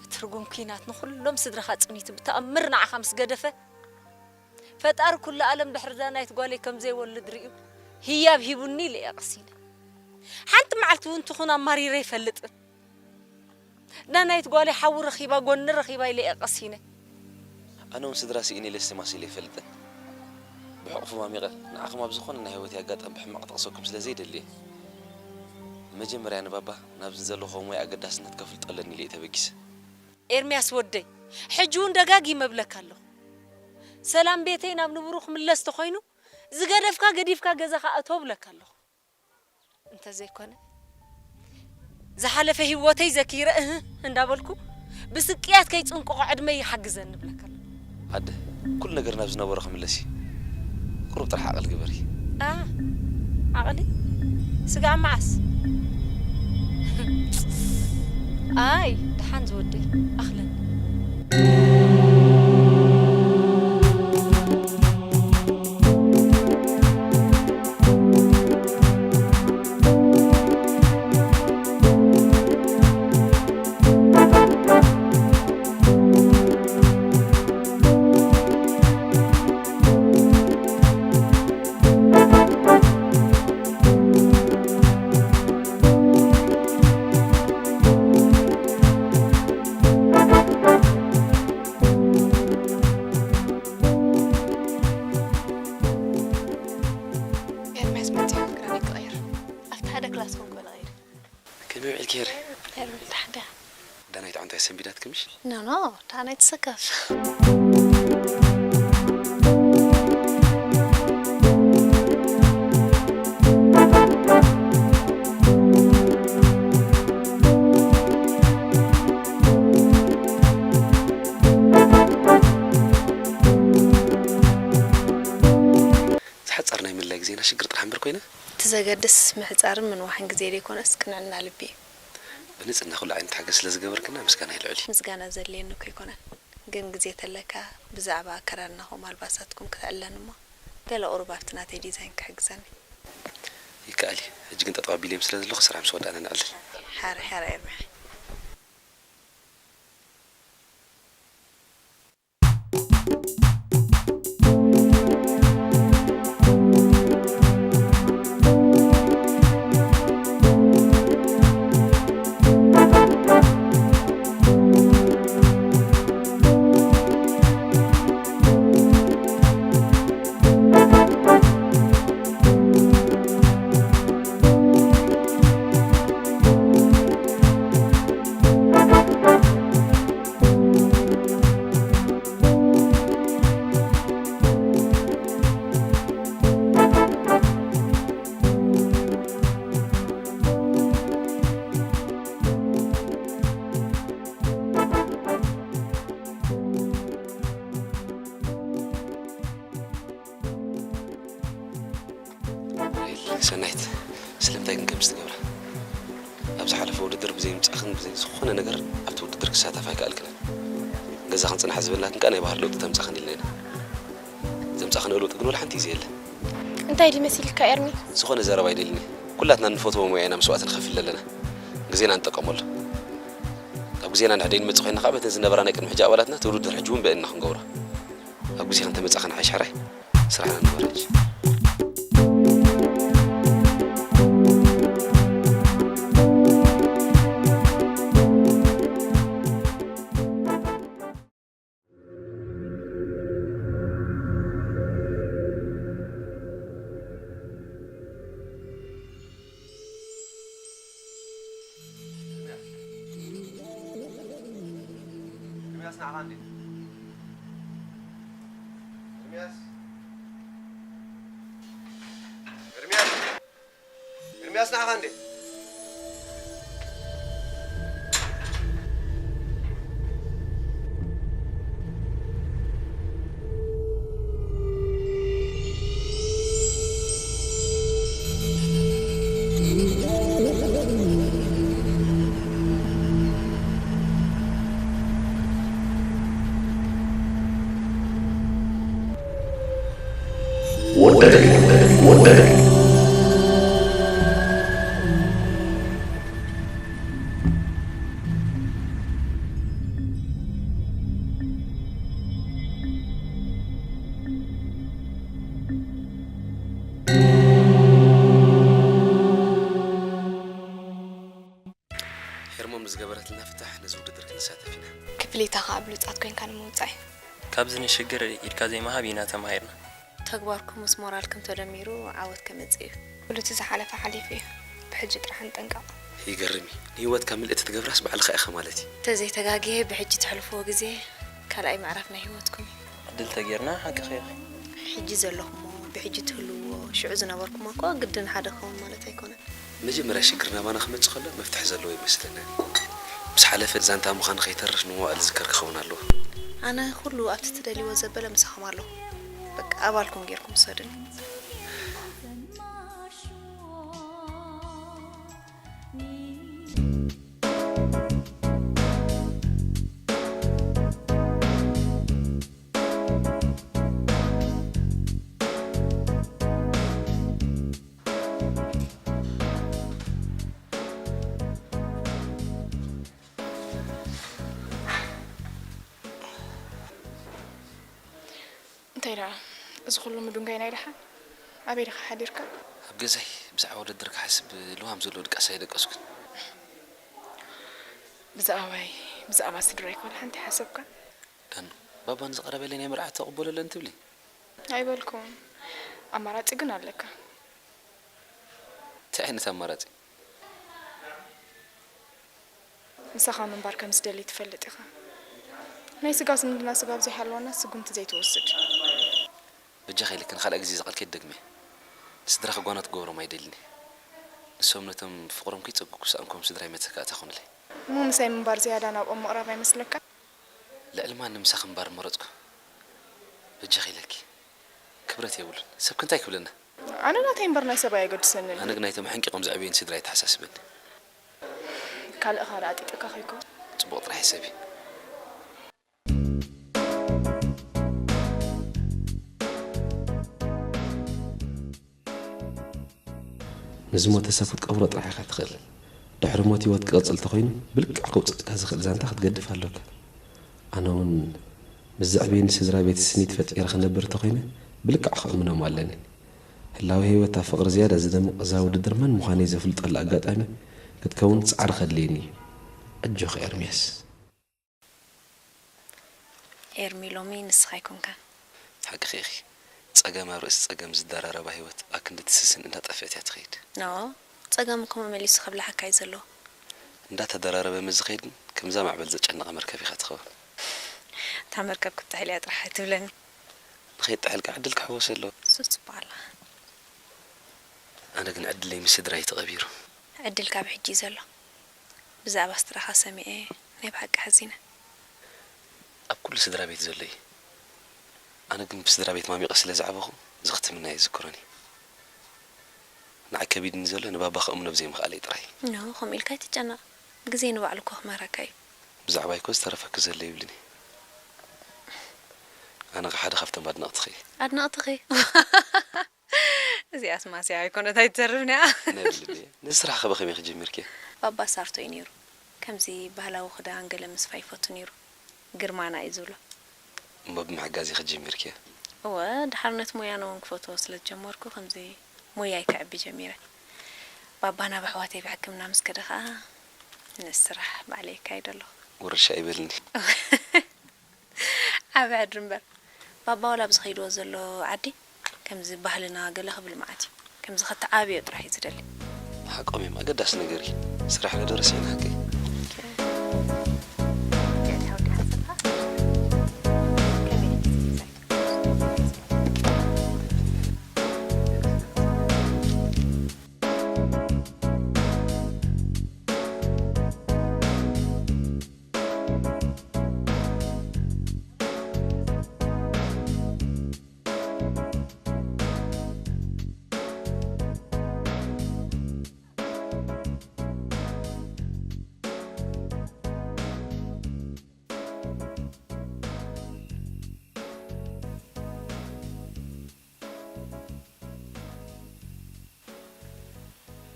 እቲ ርጉም ኲናት ንኹሎም ስድራኻ ጽኒቱ ብተኣምር ንዓኻ ምስ ገደፈ፣ ፈጣሪ ኩሉ ኣለም ድሕሪ ዳናይት ጓለይ ከም ዘይወልድ ርእዩ ህያብ ሂቡኒ ኢለ እየ ቀሲነ። ሓንቲ መዓልቲ እውን ትኹን ኣማሪረ ኣይፈልጥን። ዳናይት ጓለይ ሓዊ ረኺባ፣ ጎኒ ረኺባ ኢለ እየ ቀሲነ። ኣነ እውን ስድራ ስኢነ ኢለ ኣስተማሲለ ኣይፈልጥን። ብሕቑፉ ማሚቐ ንዓኹም ኣብ ዝኾነ ናይ ህይወተይ ኣጋጣሚ ብሕማቕ ጠቕሰኩም ስለ ዘይደሊ እየ። መጀመርያ ንባባ ናብዚ ዘለኹዎ ሞያ ኣገዳስነት ከፍልጦ ኣለኒ ኢለ እየ ተበጊሰ። ኤርምያስ ወደይ፣ ሕጂ እውን ደጋጊመ እብለካ ኣለኹ። ሰላም ቤተይ ናብ ንቡሩ ክምለስ ተኾይኑ፣ ዝገደፍካ ገዲፍካ ገዛኻ እቶ እብለካ ኣለኹ። እንተዘይኮነ፣ ዝሓለፈ ህይወተይ ዘኪረ እህ እንዳበልኩ፣ ብስቅያት ከይጽንቅቖ ዕድመይ ይሓግዘኒ እብለካ ኣለኹ። ኣደ፣ ኩሉ ነገር ናብ ዝነበሮ ክምለስ እዩ። ቁሩብ ጥራሕ ዓቕሊ ግበሪ። ኣ፣ ዓቕሊ? ስጋዕ መዓስ? ኣይ፣ ደሓን ዝወደይ፣ ኣኽለን። ኤርምያስ መጺኡ ክዳነይ ክቕይር። ኣብቲ ሓደ ክላስ ኮንኩ ኢለ ኸይደ። ከመይ ውዒልኪ ሄሪ? ሄሪ፣ ደሓን ድያ? ዳናይት ኣንታይ ሰንቢዳትክምሽ? ኖ፣ ኖ፣ ዳናይት ሰከፍ። ዝሓጻር ናይ ምልላይ ግዜና ሽግር ጥራሕ እምበር ኮይነ። እቲ ዘገድስ ምሕጻርን ምንዋሕን ግዜ ዘይኮነስ ቅንዕና ልቢ እዩ። ብንጽህና ኩሉ ዓይነት ሓገዝ ስለ ዝገበርክና ምስጋና ልዑል እዩ። ምስጋና ዘድልየኒ እኮ ኣይኮነን። ግን ግዜ ተለካ ብዛዕባ ኣከዳድናኹም ኣልባሳትኩም ክተዕልለኒ እሞ ገለ ቁሩብ ኣብቲ ናተይ ዲዛይን ክሕግዘኒ። ይከኣል እዩ። ሕጂ ግን ጠጠው ኣቢለዮም ስለ ዘለኹ ስራሕ ምስ ወዳእና ነዕልል። ሓራይ ሓራይ ኤርምያይ። ሰናይት፣ ስለምንታይ ግን ከምዚ ትገብራ? ኣብ ዝሓለፈ ውድድር ብዘይ ምምጻእክን ብዘይ ዝኾነ ነገር ኣብቲ ውድድር ክሳተፍ ኣይከኣልክንን። ገዛኽን ጽናሕ ዝበልናክን ከኣ ናይ ባህሪ ለውጢ ተምጻኽን ኢልና ኢና። ዘምጻኽንኦ ለውጢ ግን ወላ ሓንቲ ግዜ የለን። እንታይ ድዩ መሲልካ ኤርሚ? ዝኾነ ዘረባ ኣይደልን እየ። ኩላትና እንፈትዎ ሞያ ኢና መስዋእቲ ንኸፍል ዘለና። ግዜና ንጠቀመሉ። ካብ ግዜና ንሕደይ ንመጽእ ኮይንና ከኣ በተን ዝነበራ ናይ ቅድሚ ሕጂ ኣባላትና እቲ ውድድር ሕጂ እውን ብእና ክንገብሮ። ኣብ ግዜ ክንተመጻ ክንሓይሽ ሕራይ ስራሕና ንወርጅ። ኤርሚያስ፣ ንዓኻ እንዴ? ኤርሚያስ! ኤርሚያስ! ኤርሚያስ፣ ንዓኻ እንዴ? ወደቀ፣ ወደቀ። ሄርሞን ብዝገበረትና ፍታሕ ነዚ ውድድር ክንሳተፍ ኢና። ክፍሊታ ኸኣ ብሉጻት ኮይንካ ንምውጻእ እዩ። ካብዚ ንሽግር ኢድካ ዘይምሃብ ኢና ተማሂርና። ተግባርኩም ምስ ሞራልኩም ተደሚሩ ዓወት ከመጽእ እዩ። ኩሉ እቲ ዝሓለፈ ሓሊፉ እዩ። ብሕጂ ጥራሕ ንጠንቀቕ። ይገርም እዩ። ንህይወትካ ምልእቲ ትገብራስ ባዕልኻ ኢኻ ማለት እዩ። እንተዘይተጋግየ ብሕጂ ተሕልፍዎ ግዜ ካልኣይ ምዕራፍ ናይ ህይወትኩም እዩ። ዕድል ተጌርና ሓቅኺ ኢኺ። ሕጂ ዘለኹሞ ብሕጂ ትህልውዎ ሽዑ ዝነበርኩሞ እኮ ግድን ሓደ ክኸውን ማለት ኣይኮነን። መጀመርያ ሽግር ናባና ክመጽእ ከሎ መፍትሒ ዘለዎ ይመስለና። ምስ ሓለፈ ዛንታ ምዃኑ ከይተርፍ ንመዋእል ዝዝከር ክኸውን ኣለዎ። ኣነ ኩሉ ኣብቲ ትደልይዎ ዘበለ ምሳኹም ኣለኹ። በቃ ኣባልኩም ጌርኩም ውሰዱኒ። እንታይ ደኣ፣ እዚ ኩሉ ምዱንጋይ ናይ ደሓን? ኣበይ ዲኻ ሓዲርካ? ኣብ ገዛይ ብዛዕባ ውድድር ክሓስብ ልዋም ዘለዎ ድቃስ ኣይደቀስኩን። ብዛዕባይ፣ ብዛዕባ ስድራይ ከ ወላ ሓንቲ ሓሰብካ? ዳኑ፣ ባባ ንዝቐረበለይ ናይ መርዓ ተቐበለለን ትብሊ? ኣይበልኩን። ኣማራጺ ግን ኣለካ። እንታይ ዓይነት ኣማራጺ? ምሳኻ ምንባር ከም ዝደሊ ትፈልጥ ኢኻ። ናይ ስጋ ዝምድና ስጋብ ዘይሃለወና ስጉምቲ ዘይትወስድ። በጃኺ ኢለኪ ንኻልኣይ ግዜ እዚ ቃል ከይትደግምዮ። ንስድራኺ ጓና ክገብሮም ኣይደልን እየ። ንሶም ነቶም ፍቕሮም ከይጸጉ ክሰኣንኮም ስድራይ መተካእታ ኮኑለይ። እሞ ምሳይ ምንባር ዝያዳ ናብኦም ምቕራብ ኣይመስለካን? ልዕሊ ማንም ምሳኺ ምንባር ምመረጽኩ። በጃኺ ኢለኪ። ክብረት የብሉን። ሰብ ከ እንታይ ክብለና? ኣነ ናተይ እምበር ናይ ሰብ ኣየገድሰንን። ኣነ ግን ናይቶም ሓንቂቖም ዘዕበዩኒ ስድራይ የተሓሳስበኒ። ካልእ ካልእ ኣጢጠካ ከይኮን። ጽቡቕ ጥራሕ ሕሰቢ። ንዝሞተ ሰብ ክትቀብሮ ጥራሕ ኢኻ ትኽእል። ድሕሪ ሞት ህይወት ክቕጽል ተኾይኑ፣ ብልክዕ ከውጽኣካ ዝኽእል ዛንታ ክትገድፍ ኣሎካ። ኣነ እውን ምስ ዘዕበየኒ ስድራ ቤት ስኒት ፈጢረ ክነብር እንተኾይነ፣ ብልክዕ ከእምኖም ኣለኒ። ህላወ ህይወት ኣብ ፍቕሪ ዝያዳ ዝደምቕ እዛ ውድድር መን ምዃነይ ዘፍልጠሉ ኣጋጣሚ ክትከውን ጻዕሪ ከድልየኒ እዩ። ኣጆኺ ኤርምያስ። ኤርሚ ሎሚ ንስኻ ኣይኮንካን። ሓቅኺ ኢኺ። ጸገም ኣብ ርእሲ ጸገም ዝደራረባ ህይወት ኣክንዲ ትስስን እንዳጠፍአት እያ ትኸይድ። ኖ፣ ጸገም እኮ መመሊሱ ከብልሓካ እዩ ዘለዎ። እንዳተደራረበ ምስ ዝኸይድ ግን ከምዛ ማዕበል ዘጨነቐ መርከብ ኢኻ ትኸውን። እታ መርከብ ክትጥሕል እያ ጥራሕ ኣይትብለኒ። ንኸይጥሕል ከኣ ዕድል ክሕወስ ኣለዎ። እሱ ጽቡቕ ኣላ። ኣነ ግን ዕድለይ ምስ ስድራይ ተቐቢሩ። ዕድልካ ብሕጂ እዩ ዘሎ። ብዛዕባ ስድራኻ ሰሚዐ ናይ ብሓቂ ሓዚነ። ኣብ ኩሉ ስድራ ቤት ዘሎ እዩ። ኣነ ግን ብስድራ ቤት ማሚቐ ስለ ዝዓበኹ እዚ ክትምና ይዝክሮን እዩ። ንዓይ ከቢድኒ ዘሎ ንባባ ከእምኖ ብዘይምኽኣለይ ጥራይ። ኖ፣ ከምኡ ኢልካ ኣይትጨነቕ። ግዜ ንባዕሉ እኮ ክምህረካ እዩ። ብዛዕባይ እኮ ዝተረፈኪ ዘሎ የብልኒ። ኣነ ኸዓ ሓደ ካብቶም ኣድነቕትኺ እየ። ኣድነቕትኺ? እዚኣስ ማስያ ኣይኮነት ኣይትተርፍን እያ። ናይ ብልቢ እየ። ነዚ ስራሕ ኸ ብኸመይ ጀሚርክዮ? ባባ ሳርቶ እዩ ነይሩ። ከምዚ ባህላዊ ክዳን ገለ ምስፋይ ይፈቱ ነይሩ። ግርማና እዩ ዝብሎ። እሞ ብምሕጋዝ ኢኺ ጀሚርክዮ? እወ፣ ድሓር ነቲ ሞያና እውን ክፈትዎ ስለ ዝጀመርኩ፣ ከምዚ ሞያይ ከዕቢ ጀሚረ። ባባ ናብ ኣሕዋተይ ብሕክምና ምስ ከደ ኸኣ፣ ነቲ ስራሕ ባዕለይ የካይዶ ኣለኹ። ውርሻ ይበልኒ። ዓቢ ሕድሪ እምበር። ባባ ዋላ ኣብ ዝኸይድዎ ዘሎ ዓዲ፣ ከምዚ ባህልና ገለ ክብል መዓት እዩ። ከምዚ ከተዓብዮ ጥራሕ እዩ ዝደሊ። ሓቆም እዮም፣ ኣገዳሲ ነገር እዩ። ስራሕ ዶ ረሲዕና ሓቀይ?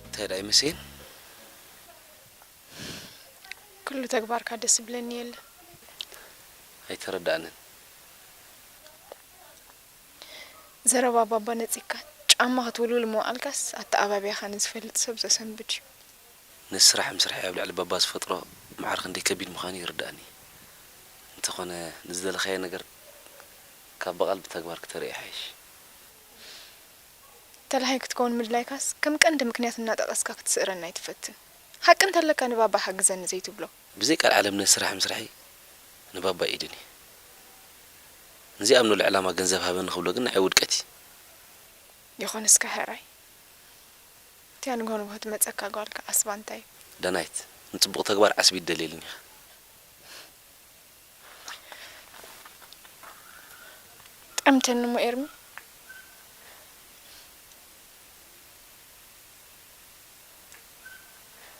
እንታይ ደኣ ይመስል? ኩሉ ተግባርካ ደስ ዝብለኒ የለን። ኣይተረዳእንን። ዘረባ ባባ ነጺግካ ጫማ ክትውልውል ምውዓልካስ፣ ኣተኣባብያኻ ንዝፈልጥ ሰብ ዘሰንብድ እዩ። ነቲ ስራሕ ምስርሐይ ኣብ ልዕሊ ባባ ዝፈጥሮ ማዕረ ክንደይ ከቢድ ምዃኑ ይርድኣኒ። እንተኾነ፣ ንዝደለኻዮ ነገር ካብ ብቓል ብተግባር ክተርእዮ ይሓይሽ። ተላሃይ ክትከውን ምድላይካስ፣ ከም ቀንዲ ምኽንያት እናጠቐስካ ክትስእረኒ ኣይትፈትን። ሓቂ እንተለካ ንባባ ሓግዘኒ ዘይትብሎ? ብዘይ ቀልዓለም ነቲ ስራሕ ምስርሐይ ንባባ ይእድን እየ። ንዘይኣምነሉ ዕላማ ገንዘብ ሃበኒ ክብሎ ግን ንዓይ ውድቀት እዩ። ይኹን እስከ ሕራይ። እቲኣ ንግሆ ንግሆ ትመጸካ ጓልካ ዓስባ እንታይ እዩ? ዳናይት፣ ንጽቡቕ ተግባር ዓስቢ ይደልየልኒ ኢኻ። ጠምተኒ እሞ ኤርሚ።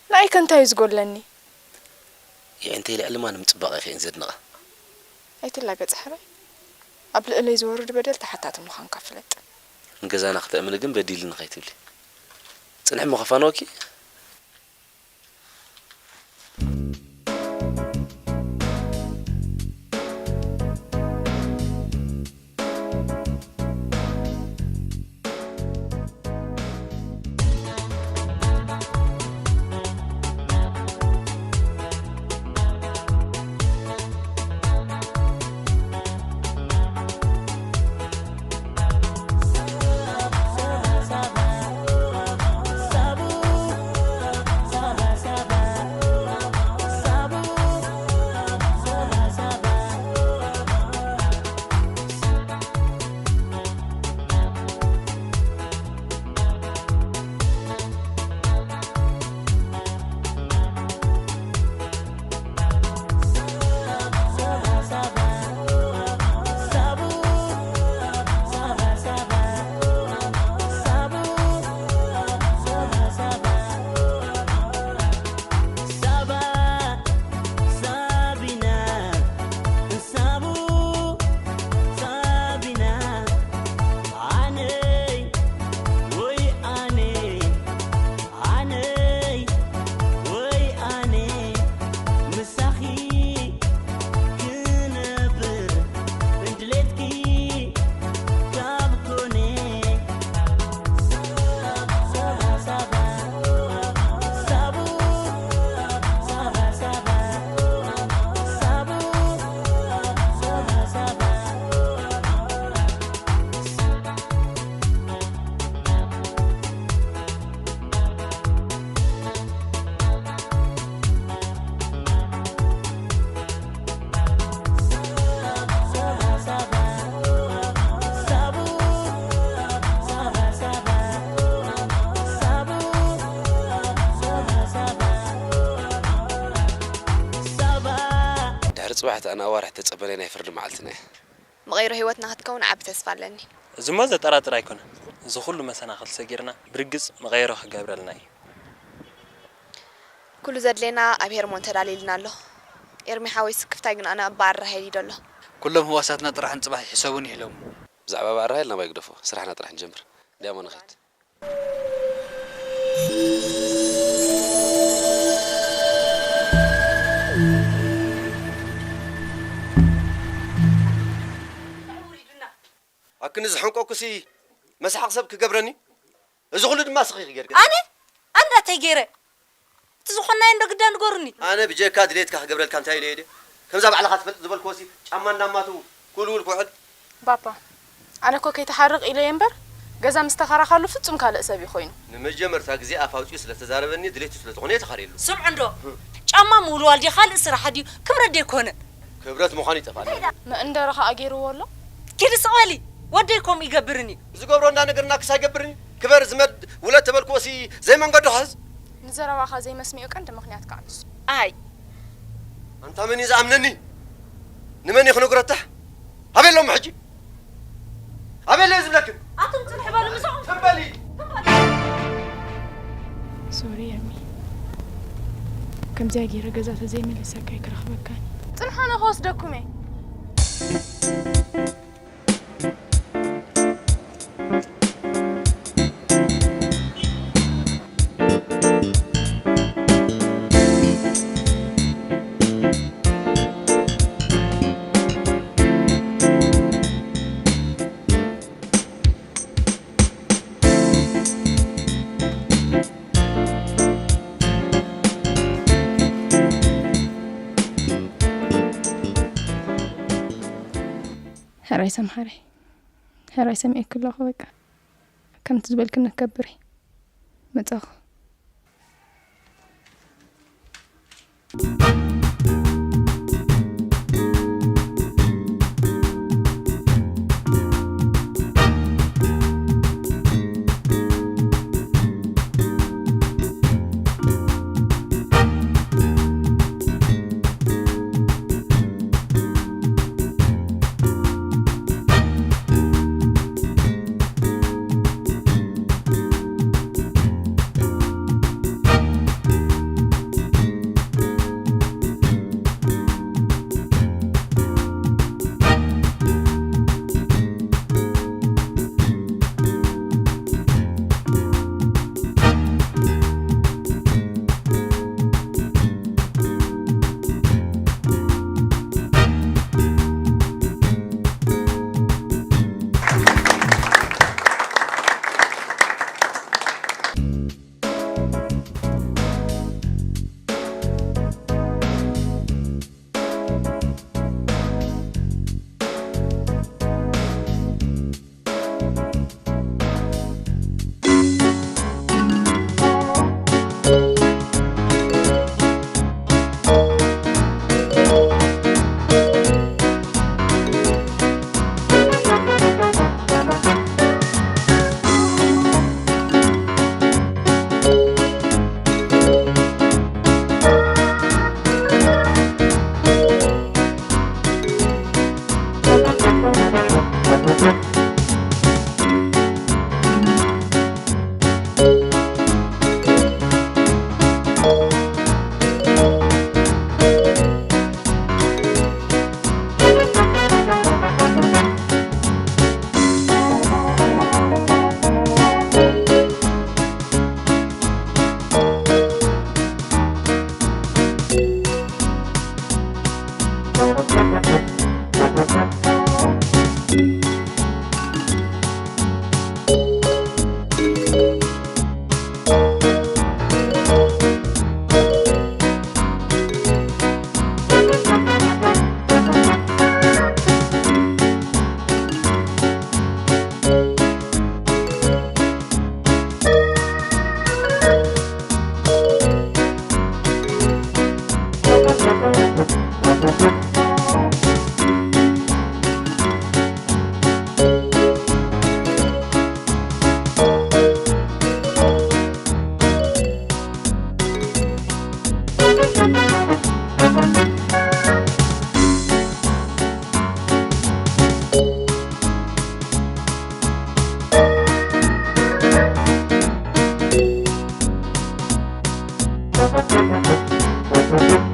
ንዓይ ከ እንታይ እዩ ዝጎድለኒ? የዒንተይ ልዕሊ ማንም ጽባቐኺ እየን ዘድንቓ። ኣይትላገጽ ሕራይ። ኣብ ልዕለይ ዝወርድ በደል ተሓታቲ ምዃንካ ፍለጥ። ንገዛና ክተእምኒ ግን በዲልኒ ከይትብሊ። ጽንሒ እሞ ከፋንወኪ። ኣነይ ወይ ኣነ ምሳኺ ክነብር እንድሌትኪ ካብ ኮነ። ድሕሪ ጽባሕ እታ ንኣዋርሕ እተጸበናያ ናይ ፍርዲ መዓልትና እያ። መቐይሮ ህይወትና ክትከውን ዓቢ ተስፋ ኣለኒ። እዚሞ ዘጠራጥር ኣይኮነን። እዚ ኩሉ መሰናኽል ሰጊርና ብርግጽ መቐይሮ ክገብረልና እዩ። ኩሉ ዘድልየና ኣብ ሄርሞን ተዳልዩልና ኣሎ። ኤርሚ ሓወይ ስክፍታይ ግን ኣነ እባ ኣራሄል ይደሎ። ኩሎም ህዋሳትና ጥራሕ ንጽባሕ ይሕሰቡን ይሕለሙ። ብዛዕባ በዓል ራሄል ናባይ ግደፎ፣ ስራሕና ጥራሕ ንጀምር። እንዲያሞ ንኸይድ። ኣክኒ ዝሐንቆኩሲ መሳሓቕ ሰብ ክገብረኒ፣ እዚ ኩሉ ድማ ስኺ ክገርገር። ኣነ ኣንዳተይ ገይረ እቲ ዝኾናዮ እንዶ ግዳ ንገሩኒ። ኣነ ብጀካ ድሌትካ ክገብረልካ እንታይ ኢለ እየ ድየ? ከምዛ ባዕልኻ ትፈልጥ ዝበልክዎሲ ጫማ እንዳማቱ ኩልውል ኩሕል። ባባ፣ ኣነ እኮ ከይተሓርቕ ኢለ እየ እምበር፣ ገዛ ምስ ተኸራኸሉ ፍጹም ካልእ ሰብ እዩ ኮይኑ። ንመጀመርታ ግዜ ኣፍ ኣውጺኡ ስለ ተዛረበኒ ድሌቱ ስለ ዝኾነ እየ ተኻርየሉ። ስምዑ እንዶ፣ ጫማ ምውልዋል ድዩ ካልእ ስራሕ ድዩ ክብረት ደይኮነ? ክብረት ምዃኑ ይጠፍኣኒ። መእንደረ ኸኣ ገይርዎ ኣሎ። ኪዲ ስቕ በሊ፣ ወደይ ከምኡ ይገብርን እዩ። ዝገብሮ እንዳነገርና ክስ ኣይገብርን እዩ። ክበር ዝመድ ውለድ ተበልክዎሲ ዘይመንገዱ ሓዝ። ንዘረባኻ ዘይመስሚዑ ቀንዲ ምኽንያት ከዓ ንሱ። ኣይ። ኣንታ መን እዩ ዝኣምነኒ? ንመን እዩ ክነግረታ? ኣበይ ኣለኹም ሕጂ? ኣበይ ኣለኹም ዝብለክን? ኣቱም ጽንሕ በሉ ምስኦም። ትም በሊ። ሶሪ ኤርሚ፣ ከምዚኣ ገይረ ገዛ ተዘይመሊሰካ ኣይክረኽበካን። ጽንሕ ኣነ ክወስደኩም እየ። ሕራይ ሰምሓረይ፣ ሕራይ ሰሚዐኪ ኣለኹ። በቃ ከምቲ ዝበልክኒ ክገብር እየ። መጻኹ። እዚ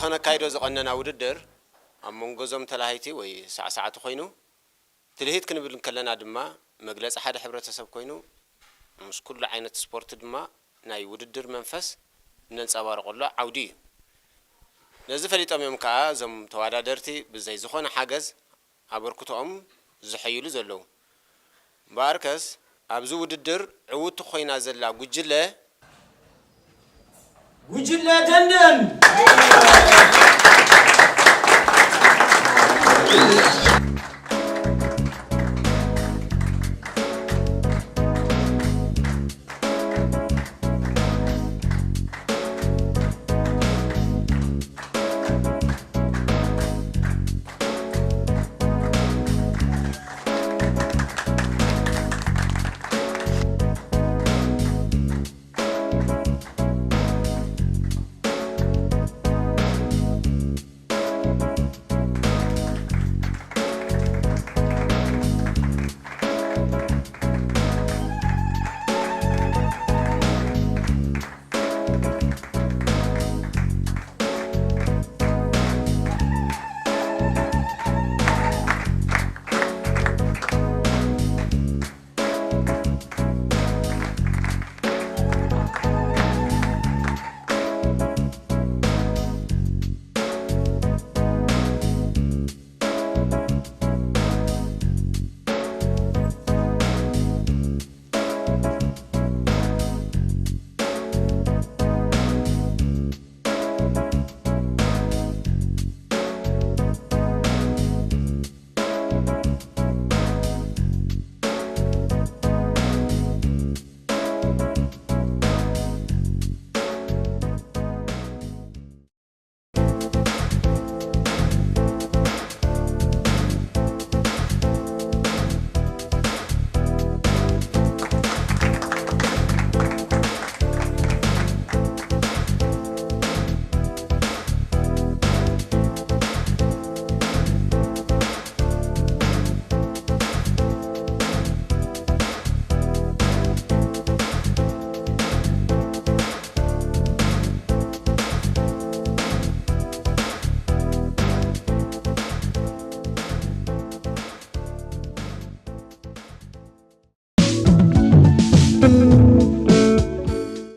ኸነካይዶ ዝቐነና ውድድር ኣብ መንጎ እዞም ተላሃይቲ ወይ ሳዕሳዕቲ ኮይኑ፣ ትልሂት ክንብል እንከለና ድማ መግለጺ ሓደ ሕብረተሰብ ኮይኑ፣ ምስ ኩሉ ዓይነት ስፖርት ድማ ናይ ውድድር መንፈስ እነንጸባርቐሉ ዓውዲ እዩ። ነዚ ፈሊጦም እዮም ከኣ እዞም ተወዳደርቲ ብዘይ ዝኾነ ሓገዝ ኣበርክቶኦም ዝሐይሉ ዘለዉ። እምበኣርከስ ኣብዚ ውድድር ዕውቲ ኮይና ዘላ ጉጅለ ጉጅለ ደንደን።